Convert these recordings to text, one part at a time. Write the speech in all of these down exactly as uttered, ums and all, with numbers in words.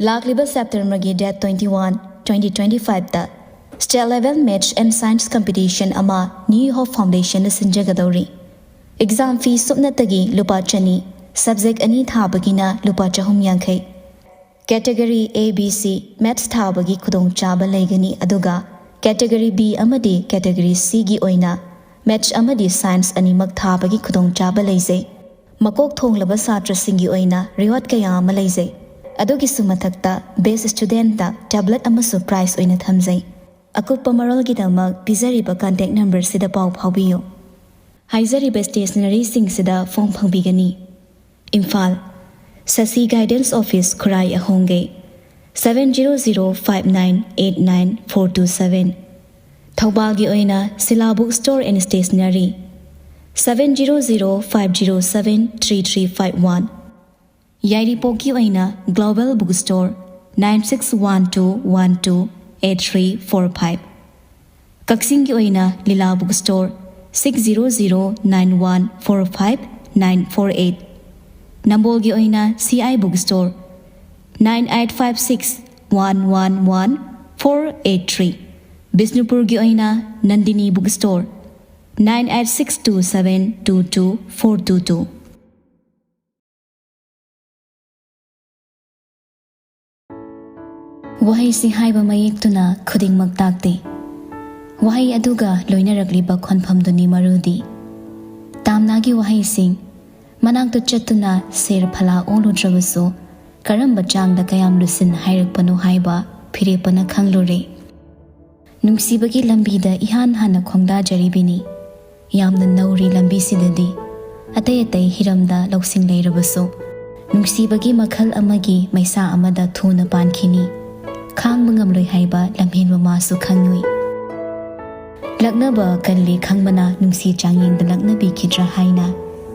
ꯂꯥꯛꯂꯤꯕ ꯁꯦꯞꯇꯦꯝꯕꯔꯒꯤ date twenty one, twenty twenty five ꯇ state level maths and science competition ꯑꯃ New Hope Foundation ꯅ ꯁꯤꯟꯖꯒꯗꯧꯔꯤ꯫ Exam fee ꯁꯨꯞꯅꯇꯒꯤ ꯂꯨꯄꯥ ꯆꯅꯤ, subject ꯑꯅꯤ ꯊꯥꯕꯒꯤꯅ ꯂꯨꯄꯥ ꯆꯍꯨꯝ ꯌꯥꯡꯈꯩ꯫ Category A, B, C maths ꯊꯥꯕꯒꯤ ꯈꯨꯗꯣꯡꯆꯥꯕ ꯂꯩꯒꯅꯤ, ꯑꯗꯨꯒ Category B ꯑꯃꯗꯤ Category C ꯒꯤ ꯑꯣꯏꯅ maths ꯑꯃꯗꯤ science ꯑꯅꯤꯃꯛ ꯊꯥꯕꯒꯤ ꯈꯨꯗꯣꯡꯆꯥꯕ ꯂꯩꯖꯩ꯫ ꯃꯀꯣꯛ ꯊꯣꯡꯂꯕ ꯁꯥꯇ꯭ꯔꯁꯤꯡꯒꯤ ꯑꯣꯏꯅ reward ꯀꯌꯥ ꯑꯃ ꯂꯩꯖꯩ꯫ ꯑꯗꯨꯒꯤꯁꯨ ꯃꯊꯛꯇ best student ꯇ tablet ꯑꯃꯁꯨ prize ꯑꯣꯏꯅ ꯊꯝꯖꯩ꯫ ꯑꯀꯨꯞꯄ ꯃꯔꯣꯜꯒꯤꯗꯃꯛ ꯄꯤꯖꯔꯤꯕ contact number ꯁꯤꯗ ꯄꯥꯎ ꯐꯥꯎꯕꯤꯌꯨ꯫ ꯍꯥꯏꯖꯔꯤꯕ stationery ꯁꯤꯡꯁꯤꯗ ꯐꯣꯡ ꯐꯪꯕꯤꯒꯅꯤ꯫ ꯏꯝꯐꯥꯜ, ꯁꯁꯤ Guidance Office, ꯈꯨꯔꯥꯏ ꯑꯍꯣꯡꯒꯩ, seven zero zero five nine eight nine four two seven꯫ ꯊꯧꯕꯥꯜꯒꯤ ꯑꯣꯏꯅ Sheela Book Store and Stationery, seven zero zero five zero seven three three five one꯫ ꯌꯥꯏꯔꯤꯄꯣꯛꯀꯤ ꯑꯣꯏꯅ Global Book Store, nine six one two one two eight three four five꯫ ꯀꯛꯆꯤꯡꯒꯤ ꯑꯣꯏꯅ ꯂꯤꯂꯥ Book Store, six zero zero nine one four five nine four eight꯫ ꯅꯝꯕꯣꯜꯒꯤ ꯑꯣꯏꯅ C I Book Store, nine eight five six one one one four eight three꯫ ꯕꯤꯁꯅꯨꯄꯨꯔꯒꯤ ꯑꯣꯏꯅ Nandini Book Store, nine eight six two seven two two four two two꯫ ꯋꯥꯍꯩꯁꯤ ꯍꯥꯏꯕ ꯃꯌꯦꯛꯇꯨꯅ ꯈꯨꯗꯤꯡꯃꯛ ꯇꯥꯛꯇꯦ꯫ ꯋꯥꯍꯩ ꯑꯗꯨꯒ ꯂꯣꯏꯅꯔꯛꯂꯤꯕ ꯈꯣꯟꯐꯝꯗꯨꯅꯤ ꯃꯔꯨꯗꯤ꯫ ꯇꯥꯝꯅꯥꯒꯤ ꯋꯥꯍꯩꯁꯤꯡ, ꯃꯅꯥꯛꯇ ꯆꯠꯇꯨꯅ ꯁꯦꯔ ꯐꯂꯥ ꯑꯣꯜꯂꯨꯗ꯭ꯔꯕꯁꯨ, ꯀꯔꯝꯕ ꯆꯥꯡꯗ ꯀꯌꯥꯝ ꯂꯨꯁꯤꯟ ꯍꯥꯏꯔꯛꯄꯅꯣ ꯍꯥꯏꯕ ꯐꯤꯔꯦꯞꯄꯅ ꯈꯪꯂꯨꯔꯦ꯫ ꯅꯨꯡꯁꯤꯕꯒꯤ ꯂꯝꯕꯤꯗ ꯏꯍꯥꯟ ꯍꯥꯟꯅ ꯈꯣꯡꯗꯥꯖꯔꯤꯕꯤꯅꯤ꯫ ꯌꯥꯝꯅ ꯅꯧꯔꯤ ꯂꯝꯕꯤꯁꯤꯗꯗꯤ꯫ ꯑꯇꯩ ꯑꯇꯩ ꯍꯤꯔꯝꯗ ꯂꯧꯁꯤꯡ ꯂꯩꯔꯕꯁꯨ, ꯅꯨꯡꯁꯤꯕꯒꯤ ꯃꯈꯜ ꯑꯃꯒꯤ ꯃꯩꯁꯥ ꯑꯃꯗ ꯊꯨꯅ ꯄꯥꯟꯈꯤꯅꯤ꯫ ꯈꯥꯡꯕ ꯉꯝꯂꯣꯏ ꯍꯥꯏꯕ ꯂꯝꯍꯦꯟꯕ ꯃꯥꯁꯨ ꯈꯪꯂꯨꯏ꯫ ꯂꯛꯅꯕ ꯀꯜꯂꯤ ꯈꯪꯕꯅ ꯅꯨꯡꯁꯤ ꯆꯥꯡꯌꯦꯡꯗ ꯂꯛꯅꯕꯤꯈꯤꯗ꯭ꯔꯥ ꯍꯥꯏꯅ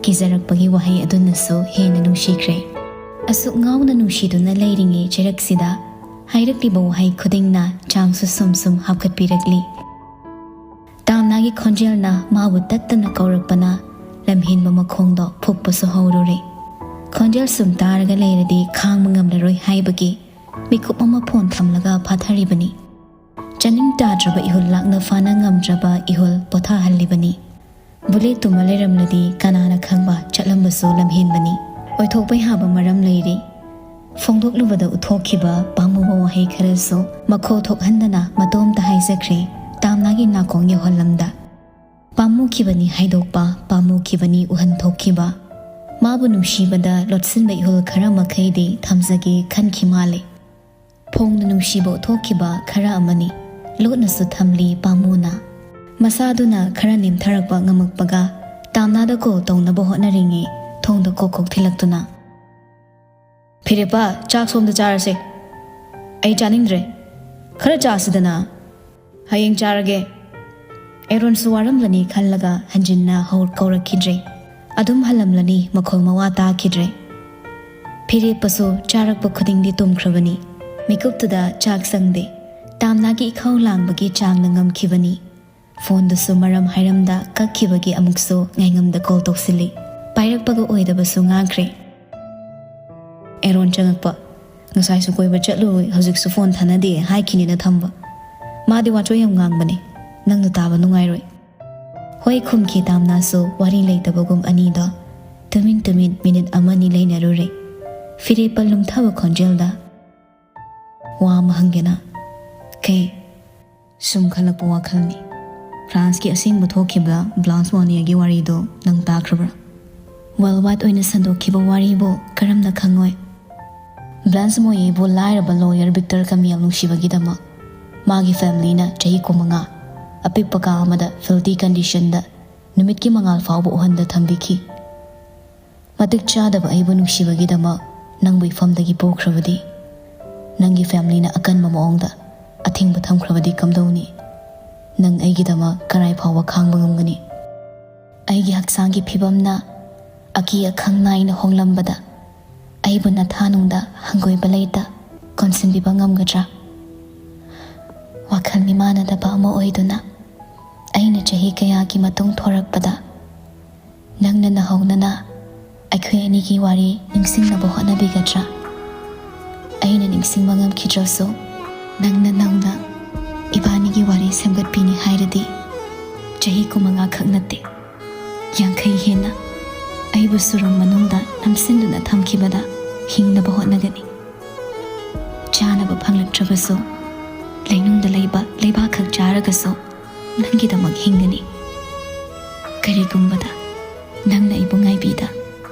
ꯀꯤꯖꯔꯛꯄꯒꯤ ꯋꯥꯍꯩ ꯑꯗꯨꯅꯁꯨ ꯍꯦꯟꯅ ꯅꯨꯡꯁꯤꯈ꯭ꯔꯦ꯫ ꯑꯁꯨꯛ ꯉꯥꯎꯅ ꯅꯨꯡꯁꯤꯗꯨꯅ ꯂꯩꯔꯤꯉꯩ ꯆꯩꯔꯛꯁꯤꯗ ꯍꯥꯏꯔꯛꯂꯤꯕ ꯋꯥꯍꯩ ꯈꯨꯗꯤꯡꯅ ꯆꯥꯡꯁꯨ ꯁꯨꯝ ꯁꯨꯝ ꯍꯥꯞꯀꯠꯄꯤꯔꯛꯂꯤ꯫ ꯇꯥꯝꯅꯥꯒꯤ ꯈꯣꯟꯖꯦꯜꯅ ꯃꯥꯕꯨ ꯇꯠꯇꯅ ꯀꯧꯔꯛꯄꯅ ꯂꯝꯍꯦꯟꯕ ꯃꯈꯣꯡꯗꯣ ꯐꯨꯛꯄꯁꯨ ꯍꯧꯔꯨꯔꯦ꯫ ꯈꯣꯟꯖꯦꯜ ꯁꯨꯝ ꯇꯥꯔꯒ ꯂꯩꯔꯗꯤ ꯈꯥꯡꯕ ꯉꯝꯂꯔꯣꯏ ꯍꯥꯏꯕꯒꯤ ꯃꯤꯀꯨꯞ ꯑꯃ ꯐꯣꯟ ꯊꯝꯂꯒ ꯐꯥꯊꯔꯤꯕꯅꯤ꯫ ꯆꯥꯅꯤꯡ ꯇꯥꯗ꯭ꯔꯕ ꯏꯍꯨꯜ ꯂꯥꯛꯅ ꯐꯥꯅ ꯉꯝꯗ꯭ꯔꯕ ꯏꯍꯨꯜ ꯄꯣꯊꯥꯍꯜꯂꯤꯕꯅꯤ꯫ ꯕꯨꯂꯦꯠꯇꯨꯃ ꯂꯩꯔꯝꯂꯗꯤ ꯀꯅꯥꯅ ꯈꯪꯕ ꯆꯠꯂꯝꯕꯁꯨ ꯂꯝꯍꯦꯟꯕꯅꯤ꯫ ꯑꯣꯏꯊꯣꯛꯄ ꯌꯥꯕ ꯃꯔꯝ ꯂꯩꯔꯤ꯫ ꯐꯣꯡꯗꯣꯛꯂꯨꯕꯗ ꯎꯠꯊꯣꯛꯈꯤꯕ ꯄꯥꯝꯃꯨꯕ ꯋꯥꯍꯩ ꯈꯔꯁꯨ ꯃꯈꯣꯜ ꯊꯣꯛꯍꯟꯗꯅ ꯃꯇꯣꯝꯇ ꯍꯥꯏꯖꯈ꯭ꯔꯦ꯫ ꯇꯥꯝꯅꯥꯒꯤ ꯅꯥꯀꯣꯡ ꯌꯧꯍꯜꯂꯝꯗ꯫ ꯄꯥꯝꯃꯨꯈꯤꯕꯅꯤ ꯍꯥꯏꯗꯣꯛꯄ, ꯄꯥꯝꯃꯨꯈꯤꯕꯅꯤ ꯎꯍꯟ ꯊꯣꯛꯈꯤꯕ꯫ ꯃꯥꯕꯨ ꯅꯨꯡꯁꯤꯕꯗ ꯂꯣꯠꯁꯤꯟꯕ ꯏꯍꯨꯜ ꯈꯔ ꯃꯈꯩꯗꯤ ꯊꯝꯖꯒꯦ ꯈꯟꯈꯤ ꯃꯥꯜꯂꯦ꯫ ꯐꯣꯡꯅ ꯅꯨꯡꯁꯤꯕ ꯎꯠꯊꯣꯛꯈꯤꯕ ꯈꯔ ꯑꯃꯅꯤ꯫ ꯂꯣꯠꯅꯁꯨ ꯊꯝꯂꯤ ꯄꯥꯝꯃꯨꯅ꯫ ꯃꯁꯥꯗꯨꯅ ꯈꯔ ꯅꯦꯝꯊꯔꯛꯄ ꯉꯝꯃꯛꯄꯒ ꯇꯥꯝꯅꯥꯗ ꯀꯣꯜ ꯇꯧꯅꯕ ꯍꯣꯠꯅꯔꯤꯉꯩ ꯊꯣꯡꯗ ꯀꯣꯛ ꯀꯣꯛ ꯊꯤꯜꯂꯛꯇꯨꯅ, "ꯐꯤꯔꯦꯞꯄ, ꯆꯥꯛ ꯁꯣꯝꯗ ꯆꯥꯔꯁꯦ꯫ ꯑꯩ ꯆꯥꯅꯤꯡꯗ꯭ꯔꯦ꯫ ꯈꯔ ꯆꯥꯁꯤꯗꯅ꯫ ꯍꯌꯦꯡ ꯆꯥꯔꯒꯦ꯫" ꯑꯦꯔꯣꯟꯁꯨ ꯋꯥꯔꯝꯂꯅꯤ ꯈꯜꯂꯒ ꯍꯟꯖꯤꯟꯅ ꯍꯧ-, ꯀꯧꯔꯛꯈꯤꯗ꯭ꯔꯦ꯫ ꯑꯗꯨꯝ ꯍꯜꯂꯝꯂꯅꯤ, ꯃꯈꯣꯜ ꯃꯋꯥ ꯇꯥꯈꯤꯗ꯭ꯔꯦ꯫ ꯐꯤꯔꯦꯞꯄꯁꯨ ꯆꯥꯔꯛꯄ ꯈꯨꯗꯤꯡꯗꯤ ꯇꯨꯝꯈ꯭ꯔꯕꯅꯤ꯫ ꯃꯤꯀꯨꯞꯇꯨꯗ ꯆꯥꯛ ꯆꯪꯗꯦ꯫ ꯇꯥꯝꯅꯥꯒꯤ ꯏꯈꯧ ꯂꯥꯡꯕꯒꯤ ꯆꯥꯡꯅ ꯉꯝꯈꯤꯕꯅꯤ꯫ ꯐꯣꯟꯗꯨꯁꯨ ꯃꯔꯝ ꯍꯥꯏꯔꯝꯗ ꯀꯛꯈꯤꯕꯒꯤ ꯑꯃꯨꯛꯁꯨ ꯉꯥꯏꯉꯝꯗ ꯀꯣꯜ ꯇꯧꯁꯤꯜꯂꯤ꯫ ꯄꯥꯏꯔꯛꯄꯒ ꯑꯣꯏꯗꯕꯁꯨ ꯉꯥꯡꯈ꯭ꯔꯦ꯫ ꯑꯦꯔꯣꯟ ꯆꯪꯉꯛꯄ꯫ "ꯉꯁꯥꯏꯁꯨ ꯀꯣꯏꯕ ꯆꯠꯂꯨꯏ, ꯍꯧꯖꯤꯛꯁꯨ ꯐꯣꯟ ꯊꯥꯅꯗꯦ ꯍꯥꯏꯈꯤꯅꯤꯅ ꯊꯝꯕ꯫ ꯃꯥꯗꯤ ꯋꯥꯆꯣꯏ ꯌꯥꯝ ꯉꯥꯡꯕꯅꯦ, ꯅꯪꯅ ꯇꯥꯕ ꯅꯨꯡꯉꯥꯏꯔꯣꯏ꯫" "ꯍꯣꯏ" ꯈꯨꯝꯈꯤ ꯇꯥꯝꯅꯥꯁꯨ ꯋꯥꯔꯤ ꯂꯩꯇꯕꯒꯨꯝ ꯑꯅꯤꯗꯣ ꯇꯨꯃꯤꯟ ꯇꯨꯃꯤꯟ ꯃꯤꯅꯤꯠ ꯑꯃꯅꯤ ꯂꯩꯅꯔꯨꯔꯦ꯫ ꯐꯤꯔꯦꯞꯄ ꯂꯨꯝꯊꯕ ꯈꯣꯟꯖꯦꯜꯗ, "ꯋꯥ ꯑꯃ ꯍꯪꯒꯦꯅ꯫" "ꯀꯩ?" "ꯁꯨꯝ ꯈꯜꯂꯛꯄ ꯋꯥꯈꯜꯅꯤ꯫ ꯐ꯭ꯔꯥꯟꯁꯀꯤ ꯑꯁꯦꯡꯕ ꯊꯣꯛꯈꯤꯕ ꯕ꯭ꯂꯥꯟꯁ ꯃꯣꯅꯤꯌꯥꯒꯤ ꯋꯥꯔꯤꯗꯣ ꯅꯪ ꯇꯥꯈ꯭ꯔꯕ꯭ꯔꯥ?" "ꯋꯥꯔꯜ ꯋꯥꯏꯗ ꯑꯣꯏꯅ ꯁꯟꯗꯣꯛꯈꯤꯕ ꯋꯥꯔꯤꯕꯨ ꯀꯔꯝꯅ ꯈꯪꯉꯣꯏ?" "ꯕ꯭ꯂꯥꯟꯁ ꯃꯣꯅꯤꯌꯥꯕꯨ ꯂꯥꯏꯔꯕ ꯂꯣꯌꯔ ꯚꯤꯛꯇꯔ ꯀꯃꯤꯌꯦꯜ ꯅꯨꯡꯁꯤꯕꯒꯤꯗꯃꯛ ꯃꯥꯒꯤ ꯐꯦꯃꯤꯂꯤꯅ ꯆꯍꯤ ꯀꯨꯟꯃꯉꯥ ꯑꯄꯤꯛꯄ ꯀꯥ ꯑꯃꯗ ꯐꯤꯜꯇꯤ ꯀꯟꯗꯤꯁꯟꯗ ꯅꯨꯃꯤꯠꯀꯤ ꯃꯉꯥꯜ ꯐꯥꯎꯕ ꯎꯍꯟꯗ ꯊꯝꯕꯤꯈꯤ꯫ ꯃꯇꯤꯛ ꯆꯥꯗꯕ ꯑꯩꯕꯨ ꯅꯨꯡꯁꯤꯕꯒꯤꯗꯃꯛ ꯅꯪꯕꯨ ꯏꯐꯝꯗꯒꯤ ꯄꯨꯈ꯭ꯔꯕꯗꯤ, ꯅꯪꯒꯤ ꯐꯦꯃꯤꯂꯤꯅ ꯑꯀꯟꯕ ꯃꯑꯣꯡꯗ ꯑꯊꯤꯡꯕ ꯊꯝꯈ꯭ꯔꯕꯗꯤ ꯀꯝꯗꯧꯅꯤ? ꯅꯪ ꯑꯩꯒꯤꯗꯃꯛ ꯀꯔꯥꯏ ꯐꯥꯎꯕ ꯈꯥꯡꯕ ꯉꯝꯒꯅꯤ?" ꯑꯩꯒꯤ ꯍꯛꯆꯥꯡꯒꯤ ꯐꯤꯕꯝꯅ ꯑꯀꯤ ꯑꯈꯪ ꯅꯥꯏꯅ ꯍꯣꯡꯂꯝꯕꯗ ꯑꯩꯕꯨ ꯅꯊꯥꯅꯨꯡꯗ ꯍꯪꯒꯣꯏꯕ ꯂꯩꯇ ꯀꯣꯟꯁꯤꯟꯕꯤꯕ ꯉꯝꯒꯗ꯭ꯔꯥ? ꯋꯥꯈꯜ ꯃꯤꯃꯥꯟꯅꯗꯕ ꯑꯃ ꯑꯣꯏꯗꯨꯅ ꯑꯩꯅ ꯆꯍꯤ ꯀꯌꯥꯒꯤ ꯃꯇꯨꯡ ꯊꯣꯔꯛꯄꯗ ꯅꯪꯅ ꯅꯍꯧꯅꯅ ꯑꯩꯈꯣꯏ ꯑꯅꯤꯒꯤ ꯋꯥꯔꯤ ꯅꯤꯡꯁꯤꯡꯅꯕ ꯍꯣꯠꯅꯕꯤꯒꯗ꯭ꯔꯥ? ꯑꯩꯅ ꯅꯤꯡꯁꯤꯡꯕ ꯉꯝꯈꯤꯗ꯭ꯔꯁꯨ, ꯅꯪꯅ ꯅꯧꯅ ꯏꯕꯥꯅꯤꯒꯤ ꯋꯥꯔꯤ ꯁꯦꯝꯒꯠꯄꯤꯅꯤ ꯍꯥꯏꯔꯗꯤ, ꯆꯍꯤ ꯀꯨꯟꯃꯉꯥ ꯈꯛ ꯅꯠꯇꯦ, ꯌꯥꯡꯈꯩ ꯍꯦꯟꯅ ꯑꯩꯕꯨ ꯁꯨꯔꯨꯡ ꯃꯅꯨꯡꯗ ꯅꯝꯁꯤꯟꯗꯨꯅ ꯊꯝꯈꯤꯕꯗ ꯍꯤꯡꯅꯕ ꯍꯣꯠꯅꯒꯅꯤ꯫ ꯆꯥꯅꯕ ꯐꯪꯂꯛꯇ꯭ꯔꯕꯁꯨ, ꯂꯩꯅꯨꯡꯗ ꯂꯩꯕ ꯂꯩꯕꯥꯛꯈꯛ ꯆꯥꯔꯒꯁꯨ ꯅꯪꯒꯤꯗꯃꯛ ꯍꯤꯡꯒꯅꯤ꯫ ꯀꯔꯤꯒꯨꯝꯕꯗ ꯅꯪꯅ ꯑꯩꯕꯨ ꯉꯥꯏꯕꯤꯗ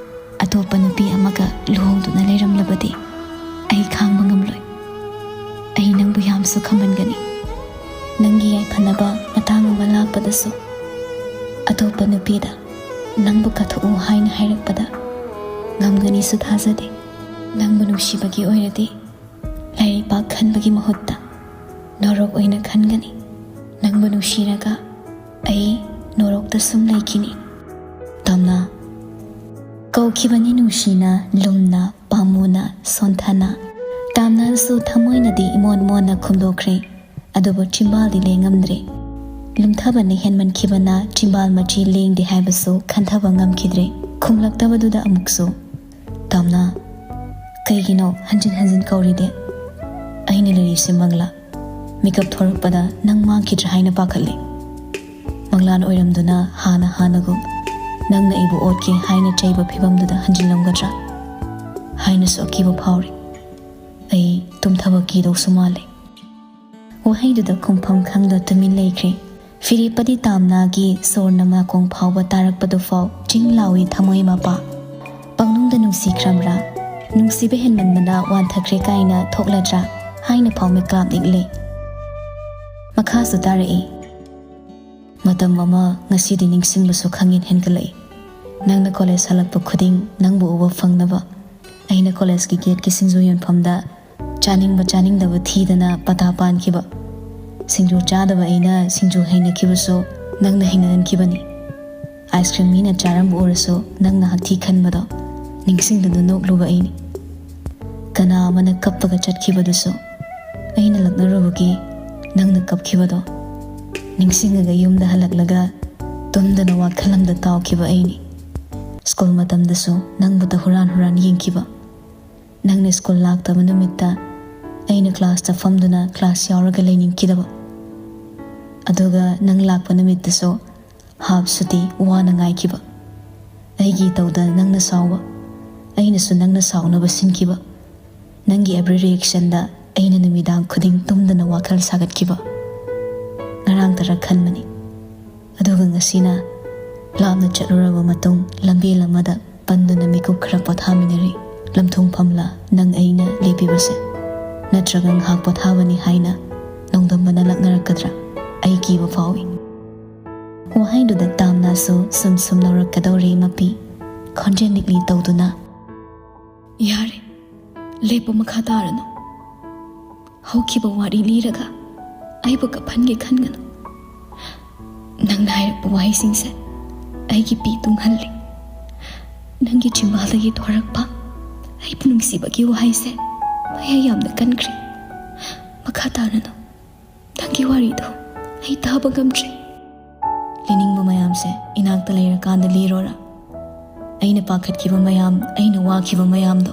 ꯑꯇꯣꯞꯄ ꯅꯨꯄꯤ ꯑꯃꯒ ꯂꯨꯍꯣꯡꯗꯨꯅ ꯂꯩꯔꯝꯂꯕꯗꯤ, ꯑꯩ ꯈꯥꯡꯕ ꯉꯝꯂꯣꯏ꯫ ꯑꯩ ꯅꯪꯕꯨ ꯌꯥꯝꯁꯨ ꯈꯝꯍꯟꯒꯅꯤ꯫ ꯅꯪꯒꯤ ꯌꯥꯏꯐꯅꯕ ꯃꯇꯥꯡ ꯑꯃ ꯂꯥꯛꯄꯗꯁꯨ, ꯑꯇꯣꯞꯄ ꯅꯨꯄꯤꯗ ꯅꯪꯕꯨ ꯀꯠꯊꯣꯛꯎ ꯍꯥꯏꯅ ꯍꯥꯏꯔꯛꯄꯗ ꯉꯝꯒꯅꯤꯁꯨ ꯊꯥꯖꯗꯦ꯫ ꯅꯪꯕꯨ ꯅꯨꯡꯁꯤꯕꯒꯤ ꯑꯣꯏꯔꯗꯤ, ꯂꯥꯏꯔꯩꯄꯥꯛ ꯈꯟꯕꯒꯤ ꯃꯍꯨꯠꯇ ꯅꯣꯔꯣꯛ ꯑꯣꯏꯅ ꯈꯟꯒꯅꯤ꯫ ꯅꯪꯕꯨ ꯅꯨꯡꯁꯤꯔꯒ ꯑꯩ ꯅꯣꯔꯣꯛꯇ ꯁꯨꯝ ꯂꯩꯈꯤꯅꯤ꯫ ꯇꯝꯅ ꯀꯧꯈꯤꯕꯅꯤ ꯅꯨꯡꯁꯤꯅ, ꯂꯨꯝꯅ, ꯄꯥꯝꯃꯨꯅ, ꯁꯣꯟꯊꯅ꯫ ꯇꯥꯝꯅꯁꯨ ꯊꯃꯣꯏꯅꯗꯤ ꯏꯃꯣꯟ ꯃꯣꯟꯅ ꯈꯨꯝꯗꯣꯛꯈ꯭ꯔꯦ, ꯑꯗꯨꯕꯨ ꯆꯤꯝꯕꯥꯜꯗꯤ ꯂꯦꯡꯉꯝꯗ꯭ꯔꯦ꯫ ꯂꯨꯝꯊꯕꯅ ꯍꯦꯟꯃꯟꯈꯤꯕꯅ ꯆꯤꯝꯕꯥꯜ ꯃꯆꯤ ꯂꯦꯡꯗꯦ ꯍꯥꯏꯕꯁꯨ ꯈꯟꯊꯕ ꯉꯝꯈꯤꯗ꯭ꯔꯦ꯫ ꯈꯨꯝꯂꯛꯇꯕꯗꯨꯗ ꯑꯃꯨꯛꯁꯨ, "ꯇꯥꯝꯅ, ꯀꯩꯒꯤꯅꯣ ꯍꯟꯖꯤꯟ ꯍꯟꯖꯤꯟ ꯀꯧꯔꯤꯗꯤ? ꯑꯩꯅ ꯂꯩꯔꯤꯁꯦ ꯃꯪꯂꯥ꯫ ꯃꯤꯀꯞ ꯊꯣꯔꯛꯄꯗ ꯅꯪ ꯃꯥꯡꯈꯤꯗ꯭ꯔꯥ ꯍꯥꯏꯅ ꯄꯥꯈꯠꯂꯤ꯫ ꯃꯪꯂꯥꯟ ꯑꯣꯏꯔꯝꯗꯨꯅ ꯍꯥꯟꯅ ꯍꯥꯟꯅꯒꯨꯝ ꯅꯪꯅ ꯑꯩꯕꯨ ꯑꯣꯠꯀꯦ ꯍꯥꯏꯅ ꯆꯩꯕ ꯐꯤꯕꯝꯗꯨꯗ ꯍꯟꯖꯤꯜꯂꯝꯒꯗ꯭ꯔꯥ ꯍꯥꯏꯅꯁꯨ ꯑꯀꯤꯕ ꯐꯥꯎꯔꯤ꯫ ꯑꯩ ꯇꯨꯝꯊꯕ ꯀꯤꯗꯧꯁꯨ ꯃꯥꯜꯂꯦ꯫" ꯋꯥꯍꯩꯗꯨꯗ ꯈꯨꯝꯐꯝ ꯈꯪꯗ ꯇꯨꯃꯤꯟ ꯂꯩꯈ꯭ꯔꯦ꯫ ꯐꯤꯔꯦꯞꯄꯗꯤ ꯇꯥꯝꯅꯥꯒꯤ ꯁꯣꯔꯅ ꯅꯥꯀꯣꯡ ꯐꯥꯎꯕ ꯇꯥꯔꯛꯄꯗꯨ ꯐꯥꯎ ꯆꯤꯡ ꯂꯥꯎꯏ ꯊꯃꯣꯏ ꯃꯄꯥ꯫ ꯄꯪꯅꯨꯡꯗ ꯅꯨꯡꯁꯤꯈ꯭ꯔꯕ꯭ꯔꯥ? ꯅꯨꯡꯁꯤꯕ ꯍꯦꯟꯃꯟꯕꯅ ꯋꯥꯟꯊꯈ꯭ꯔꯦ ꯀꯥꯏꯅ ꯊꯣꯛꯂꯗ꯭ꯔꯥ ꯍꯥꯏꯅ ꯐꯥꯎ ꯃꯤꯀꯥꯞ ꯅꯤꯛꯂꯦ꯫ ꯃꯈꯥꯁꯨ ꯇꯥꯔꯛꯏ꯫ ꯃꯇꯝ ꯑꯃ ꯉꯁꯤꯗꯤ ꯅꯤꯡꯁꯤꯡꯕꯁꯨ ꯈꯪꯍꯦꯟ ꯍꯦꯟꯒꯠꯂꯛꯏ꯫ ꯅꯪꯅ ꯀꯣꯂꯦꯖ ꯍꯜꯂꯛꯄ ꯈꯨꯗꯤꯡ ꯅꯪꯕꯨ ꯎꯕ ꯐꯪꯅꯕ ꯑꯩꯅ ꯀꯣꯂꯦꯖꯀꯤ ꯒꯦꯠꯀꯤ ꯁꯤꯡꯖꯨ ꯌꯣꯟꯐꯝꯗ ꯆꯥꯅꯤꯡꯕ ꯆꯥꯅꯤꯡꯗꯕ ꯊꯤꯗꯅ ꯄꯇꯥ ꯄꯥꯟꯈꯤꯕ꯫ ꯁꯤꯡꯖꯨ ꯆꯥꯗꯕ ꯑꯩꯅ ꯁꯤꯡꯖꯨ ꯍꯩꯅꯈꯤꯕꯁꯨ ꯅꯪꯅ ꯍꯩꯅꯍꯟꯈꯤꯕꯅꯤ꯫ ꯑꯥꯏꯁ ꯀ꯭ꯔꯤꯝ ꯃꯤꯅ ꯆꯥꯔꯝꯕ ꯎꯔꯁꯨ ꯅꯪꯅ ꯍꯛꯊꯤ ꯈꯟꯕꯗꯣ ꯅꯤꯡꯁꯤꯡꯗꯨꯅ ꯅꯣꯛꯂꯨꯕ ꯑꯩꯅꯤ꯫ ꯀꯅꯥ ꯑꯃꯅ ꯀꯞꯄꯒ ꯆꯠꯈꯤꯕꯗꯨꯁꯨ ꯑꯩꯅ ꯂꯛꯅꯔꯨꯕꯒꯤ ꯅꯪꯅ ꯀꯞꯈꯤꯕꯗꯣ ꯅꯤꯡꯁꯤꯡꯉꯒ ꯌꯨꯝꯗ ꯍꯜꯂꯛꯂꯒ ꯇꯨꯝꯗꯅ ꯋꯥꯈꯜ ꯑꯃꯗ ꯇꯥꯎꯈꯤꯕ ꯑꯩꯅꯤ꯫ ꯁ꯭ꯀꯨꯜ ꯃꯇꯝꯗꯁꯨ ꯅꯪꯕꯨꯇ ꯍꯨꯔꯥꯟ ꯍꯨꯔꯥꯟ ꯌꯦꯡꯈꯤꯕ꯫ ꯅꯪꯅ ꯁ꯭ꯀꯨꯜ ꯂꯥꯛꯇꯕ ꯅꯨꯃꯤꯠꯇ ꯑꯩꯅ ꯀ꯭ꯂꯥꯁꯇ ꯐꯝꯗꯨꯅ ꯀ꯭ꯂꯥꯁ ꯌꯥꯎꯔꯒ ꯂꯩꯅꯤꯡꯈꯤꯗꯕ, ꯑꯗꯨꯒ ꯅꯪ ꯂꯥꯛꯄ ꯅꯨꯃꯤꯠꯇꯁꯨ ꯍꯥꯞ ꯁꯨꯇꯤ ꯋꯥꯅ ꯉꯥꯏꯈꯤꯕ꯫ ꯑꯩꯒꯤ ꯇꯧꯗ ꯅꯪꯅ ꯁꯥꯎꯕ, ꯑꯩꯅꯁꯨ ꯅꯪꯅ ꯁꯥꯎꯅꯕ ꯁꯤꯟꯈꯤꯕ꯫ ꯅꯪꯒꯤ every reactionꯗ ꯑꯩꯅ ꯅꯨꯃꯤꯗꯥꯡ ꯈꯨꯗꯤꯡ ꯇꯨꯝꯗꯅ ꯋꯥꯈꯜ ꯁꯥꯒꯠꯈꯤꯕ꯫ ꯉꯔꯥꯡꯇꯔꯛ ꯈꯟꯕꯅꯤ, ꯑꯗꯨꯒ ꯉꯁꯤꯅ ꯂꯥꯞꯅ ꯆꯠꯂꯨꯔꯕ ꯃꯇꯨꯡ ꯂꯝꯕꯦꯜ ꯑꯃꯗ ꯄꯟꯗꯨꯅ ꯃꯤꯀꯨꯞ ꯈꯔ ꯄꯣꯊꯥꯃꯤꯟꯅꯔꯤ꯫ ꯂꯝꯊꯨꯡꯐꯝꯂ ꯅꯪ ꯑꯩꯅ ꯂꯦꯞꯄꯤꯕꯁꯦ? ꯅꯠꯇ꯭ꯔꯒ ꯉꯥꯏꯍꯥꯛ ꯄꯣꯊꯥꯕꯅꯤ ꯍꯥꯏꯅ ꯅꯣꯡꯗꯝꯕꯅ ꯂꯛꯅꯔꯛꯀꯗ꯭ꯔꯥ? ꯑꯩ ꯀꯤꯕ ꯐꯥꯎꯏ꯫ ꯋꯥꯍꯩꯗꯨꯗ ꯇꯥꯝꯅꯥꯁꯨ ꯁꯨꯝ ꯁꯨꯝ ꯅꯧꯔꯛꯀꯗꯧꯔꯦ ꯃꯄꯤ꯫ ꯈꯣꯟꯖꯦꯜ ꯅꯤꯛꯂꯤ ꯇꯧꯗꯨꯅ, "ꯌꯥꯔꯦ, ꯂꯦꯞꯄꯨ, ꯃꯈꯥ ꯇꯥꯔꯅꯨ꯫ ꯍꯧꯈꯤꯕ ꯋꯥꯔꯤ ꯂꯤꯔꯒ ꯑꯩꯕꯨ ꯀꯞꯍꯟꯒꯦ ꯈꯟꯒꯅꯨ꯫ ꯅꯪꯅ ꯍꯥꯏꯔꯛꯄ ꯋꯥꯍꯩꯁꯤꯡꯁꯦ ꯑꯩꯒꯤ ꯄꯤ ꯇꯨꯡꯍꯜꯂꯤ꯫ ꯅꯪꯒꯤ ꯆꯤꯝꯕꯥꯜꯗꯒꯤ ꯊꯣꯔꯛꯄ ꯑꯩꯕꯨ ꯅꯨꯡꯁꯤꯕꯒꯤ ꯋꯥꯍꯩꯁꯦ ꯃꯌꯥꯏ ꯌꯥꯝꯅ ꯀꯟꯈ꯭ꯔꯦ꯫ ꯃꯈꯥ ꯇꯥꯔꯅꯨ꯫ ꯅꯪꯒꯤ ꯋꯥꯔꯤꯗꯣ ꯑꯩ ꯇꯥꯕ ꯉꯝꯗ꯭ꯔꯦ꯫ ꯂꯤꯅꯤꯡꯕ ꯃꯌꯥꯝꯁꯦ ꯏꯅꯥꯛꯇ ꯂꯩꯔꯀꯥꯟꯗ ꯂꯤꯔꯣꯔꯥ? ꯑꯩꯅ ꯄꯥꯈꯠꯈꯤꯕ ꯃꯌꯥꯝ, ꯑꯩꯅ ꯋꯥꯈꯤꯕ ꯃꯌꯥꯝꯗꯣ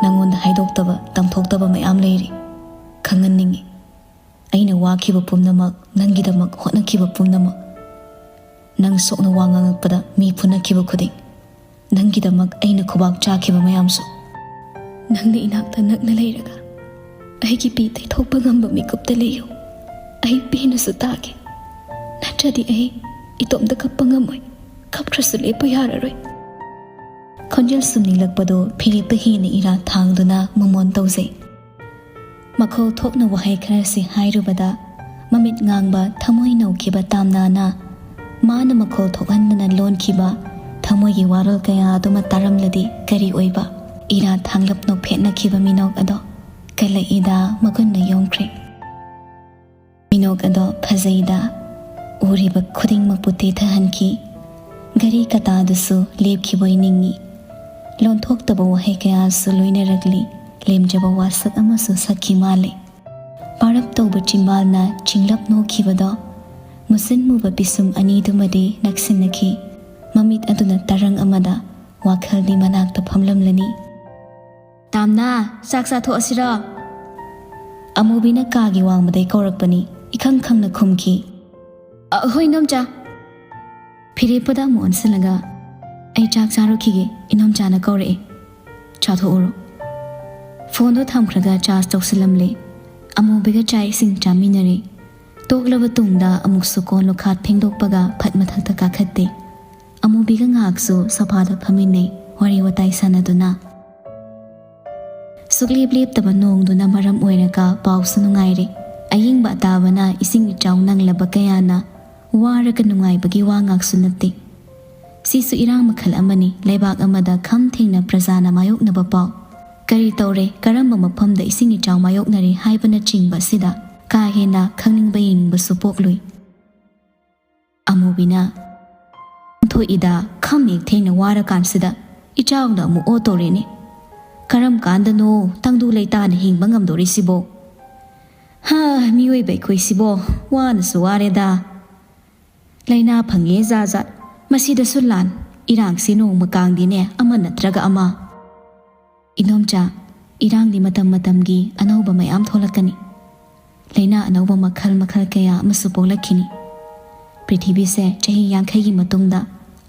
ꯅꯪꯉꯣꯟꯗ ꯍꯥꯏꯗꯣꯛꯇꯕ, ꯇꯝꯊꯣꯛꯇꯕ ꯃꯌꯥꯝ ꯂꯩꯔꯤ꯫ ꯈꯪꯍꯟꯅꯤꯡꯉꯤ꯫ ꯑꯩꯅ ꯋꯥꯈꯤꯕ ꯄꯨꯝꯅꯃꯛ, ꯅꯪꯒꯤꯗꯃꯛ ꯍꯣꯠꯅꯈꯤꯕ ꯄꯨꯝꯅꯃꯛ, ꯅꯪ ꯁꯣꯛꯅ ꯋꯥ ꯉꯥꯡꯉꯛꯄꯗ ꯃꯤ ꯐꯨꯅꯈꯤꯕ ꯈꯨꯗꯤꯡ, ꯅꯪꯒꯤꯗꯃꯛ ꯑꯩꯅ ꯈꯨꯕꯥꯛ ꯆꯥꯈꯤꯕ ꯃꯌꯥꯝꯁꯨ꯫ ꯅꯪꯅ ꯏꯅꯥꯛꯇ ꯅꯛꯅ ꯂꯩꯔꯒ ꯑꯩꯒꯤ ꯄꯤ ꯇꯩꯊꯣꯛꯄ ꯉꯝꯕ ꯃꯤꯀꯨꯞꯇ ꯂꯩꯌꯨ꯫ ꯑꯩ ꯄꯦꯟꯅꯁꯨ ꯇꯥꯒꯦ꯫ ꯅꯠꯇ꯭ꯔꯗꯤ ꯑꯩ ꯏꯇꯣꯝꯇ ꯀꯞꯄ ꯉꯝꯃꯣꯏ꯫ ꯀꯞꯈ꯭ꯔꯁꯨ ꯂꯦꯞꯄ ꯌꯥꯔꯔꯣꯏ꯫" ꯈꯣꯟꯖꯦꯜ ꯁꯨꯝ ꯅꯤꯛꯂꯛꯄꯗꯨ ꯐꯤꯔꯦꯞꯄ ꯍꯦꯟꯅ ꯏꯔꯥ ꯊꯥꯡꯗꯨꯅ ꯃꯃꯣꯟ ꯇꯧꯖꯩ꯫ ꯃꯈꯣꯜ ꯊꯣꯛꯅ ꯋꯥꯍꯩ ꯈꯔꯁꯤ ꯍꯥꯏꯔꯨꯕꯗ ꯃꯃꯤꯠ ꯉꯥꯡꯕ, ꯊꯃꯣꯏ ꯅꯧꯈꯤꯕ ꯇꯥꯝꯅꯥꯅ ꯃꯥꯅ ꯃꯈꯣꯜ ꯊꯣꯛꯍꯟꯗꯅ ꯂꯣꯟꯈꯤꯕ ꯊꯃꯣꯏꯒꯤ ꯋꯥꯔꯣꯜ ꯀꯌꯥ ꯑꯗꯨꯃ ꯇꯥꯔꯝꯂꯗꯤ ꯀꯔꯤ ꯑꯣꯏꯕ? ꯏꯔꯥ ꯊꯥꯡꯂꯞ ꯅꯣꯛꯐꯦꯠꯅꯈꯤꯕ ꯃꯤꯅꯣꯛ ꯑꯗꯣ ꯀꯜꯂꯛꯏꯗ ꯃꯒꯨꯟꯅ ꯌꯣꯝꯈ꯭ꯔꯦ꯫ ꯃꯤꯅꯣꯛ ꯑꯗꯣ ꯐꯖꯩꯗ, ꯎꯔꯤꯕ ꯈꯨꯗꯤꯡꯃꯛꯄꯨ ꯇꯦꯊꯍꯟꯈꯤ꯫ ꯘꯔꯤ ꯀꯇꯥꯗꯨꯁꯨ ꯂꯦꯞꯈꯤꯕꯣꯏ ꯅꯤꯡꯏ꯫ ꯂꯣꯟꯊꯣꯛꯇꯕ ꯋꯥꯍꯩ ꯀꯌꯥꯁꯨ ꯂꯣꯏꯅꯔꯛꯂꯤ꯫ ꯂꯦꯝꯖꯕ ꯋꯥꯁꯛ ꯑꯃꯁꯨ ꯁꯛꯈꯤ ꯃꯥꯜꯂꯦ꯫ ꯄꯥꯔꯞ ꯇꯧꯕ ꯆꯤꯝꯕꯥꯜꯅ ꯆꯤꯡꯂꯞ ꯅꯣꯛꯈꯤꯕꯗꯣ ꯃꯨꯁꯤꯟ ꯃꯨꯕ ꯄꯤꯁꯨꯝ ꯑꯅꯤꯗꯨꯃꯗꯤ ꯅꯛꯁꯤꯟꯅꯈꯤ꯫ ꯃꯃꯤꯠ ꯑꯗꯨꯅ ꯇꯔꯪ ꯑꯃꯗ, ꯋꯥꯈꯜꯗꯤ ꯃꯅꯥꯛꯇ ꯐꯝꯂꯝꯂꯅꯤ꯫ "ꯇꯥꯝꯅꯥ, ꯆꯥꯛ ꯆꯥꯊꯣꯛꯑꯁꯤꯔꯣ?" ꯑꯃꯨꯕꯤꯅ ꯀꯥꯒꯤ ꯋꯥꯡꯃꯗꯩ ꯀꯧꯔꯛꯄꯅꯤ꯫ ꯏꯈꯪ ꯈꯪꯅ ꯈꯨꯝꯈꯤ, "ꯑ, ꯍꯣꯏ, ꯏꯅꯣꯝꯆꯥ꯫" ꯐꯤꯔꯦꯞꯄꯗ ꯑꯃꯨꯛ ꯑꯣꯟꯁꯤꯜꯂꯒ, "ꯑꯩ ꯆꯥꯛ ꯆꯥꯔꯨꯈꯤꯒꯦ, ꯏꯅꯣꯝꯆꯥꯅ ꯀꯧꯔꯛꯑꯦ, ꯆꯥꯊꯣꯛꯎꯔꯣ꯫" ꯐꯣꯟꯗꯣ ꯊꯝꯈ꯭ꯔꯒ ꯆꯥꯔꯖ ꯇꯧꯁꯤꯜꯂꯝꯂꯦ꯫ ꯑꯃꯨꯕꯤꯒ ꯆꯥꯛ ꯏꯁꯤꯡ ꯆꯥꯃꯤꯟꯅꯔꯦ꯫ ꯇꯣꯛꯂꯕ ꯇꯨꯡꯗ ꯑꯃꯨꯛꯁꯨ ꯀꯣꯟ ꯂꯨꯈꯥꯛ ꯐꯦꯡꯗꯣꯛꯄꯒ ꯐꯠ ꯃꯊꯛꯇ ꯀꯥꯈꯠꯇꯦ꯫ ꯑꯃꯨꯕꯤꯒ ꯉꯥꯏꯍꯥꯛꯁꯨ ꯁꯣꯐꯥꯗ ꯐꯝꯃꯤꯟꯅꯩ, ꯋꯥꯔꯤ ꯋꯥꯇꯥꯏ ꯁꯥꯟꯅꯗꯨꯅ꯫ ꯁꯨꯛꯂꯦꯞ ꯂꯦꯞꯇꯕ ꯅꯣꯡꯗꯨꯅ ꯃꯔꯝ ꯑꯣꯏꯔꯒ ꯄꯥꯎꯁꯨ ꯅꯨꯡꯉꯥꯏꯔꯦ꯫ ꯑꯌꯤꯡꯕ ꯑꯇꯥꯕꯅ ꯏꯁꯤꯡ ꯏꯆꯥꯎ ꯅꯪꯂꯕ ꯀꯌꯥꯅ ꯋꯥꯔꯒ ꯅꯨꯡꯉꯥꯏꯕꯒꯤ ꯋꯥ ꯉꯥꯛꯁꯨ ꯅꯠꯇꯦ꯫ ꯁꯤꯁꯨ ꯏꯔꯥꯡ ꯃꯈꯜ ꯑꯃꯅꯤ꯫ ꯂꯩꯕꯥꯛ ꯑꯃꯗ ꯈꯝ ꯊꯦꯡꯅ ꯄ꯭ꯔꯖꯥꯅ ꯃꯥꯌꯣꯛꯅꯕ ꯄꯥꯎ꯫ ꯀꯔꯤ ꯇꯧꯔꯦ, ꯀꯔꯝꯕ ꯃꯐꯝꯗ ꯏꯁꯤꯡ ꯏꯆꯥꯎ ꯃꯥꯌꯣꯛꯅꯔꯦ ꯍꯥꯏꯕꯅꯆꯤꯡꯕ ꯑꯁꯤꯗ ꯀꯥ ꯍꯦꯟꯅ ꯈꯪꯅꯤꯡꯕ ꯌꯦꯡꯅꯤꯡꯕꯁꯨ ꯄꯣꯛꯂꯨꯏ꯫ ꯑꯃꯨꯕꯤꯅ, "ꯊꯣꯛꯏꯗ, ꯈꯝ ꯍꯦꯛ ꯊꯦꯡꯅ ꯋꯥꯔꯀꯥꯟꯁꯤꯗ ꯏꯆꯥꯎꯅ ꯑꯃꯨꯛ ꯑꯣꯠꯇꯣꯔꯦꯅꯦ꯫ ꯀꯔꯝ ꯀꯥꯟꯗꯅꯣ ꯇꯪꯗꯨ ꯂꯩꯇꯥꯅ ꯍꯤꯡꯕ ꯉꯝꯗꯣꯔꯤꯁꯤꯕꯣ? ꯍꯥ, ꯃꯤꯑꯣꯏꯕ ꯑꯩꯈꯣꯏꯁꯤꯕꯣ ꯋꯥꯅꯁꯨ ꯋꯥꯔꯦꯗ꯫ ꯂꯥꯏꯅꯥ ꯐꯪꯉꯦ ꯖꯥꯠ ꯖꯥꯠ, ꯃꯁꯤꯗꯁꯨ ꯂꯥꯟ, ꯏꯔꯥꯡꯁꯤ ꯅꯣꯡꯃ ꯀꯥꯡꯗꯦꯅꯦ, ꯑꯃ ꯅꯠꯇ꯭ꯔꯒ ꯑꯃ꯫" "ꯏꯗꯣꯝꯆꯥ, ꯏꯔꯥꯡꯗꯤ ꯃꯇꯝ ꯃꯇꯝꯒꯤ ꯑꯅꯧꯕ ꯃꯌꯥꯝ ꯊꯣꯛꯂꯛꯀꯅꯤ꯫ ꯂꯥꯏꯅꯥ ꯑꯅꯧꯕ ꯃꯈꯜ ꯃꯈꯜ ꯀꯌꯥ ꯑꯃꯁꯨ ꯄꯣꯛꯂꯛꯈꯤꯅꯤ꯫ ꯄ꯭ꯔꯤꯊꯤꯕꯤꯁꯦ ꯆꯍꯤ ꯌꯥꯡꯈꯩꯒꯤ ꯃꯇꯨꯡꯗ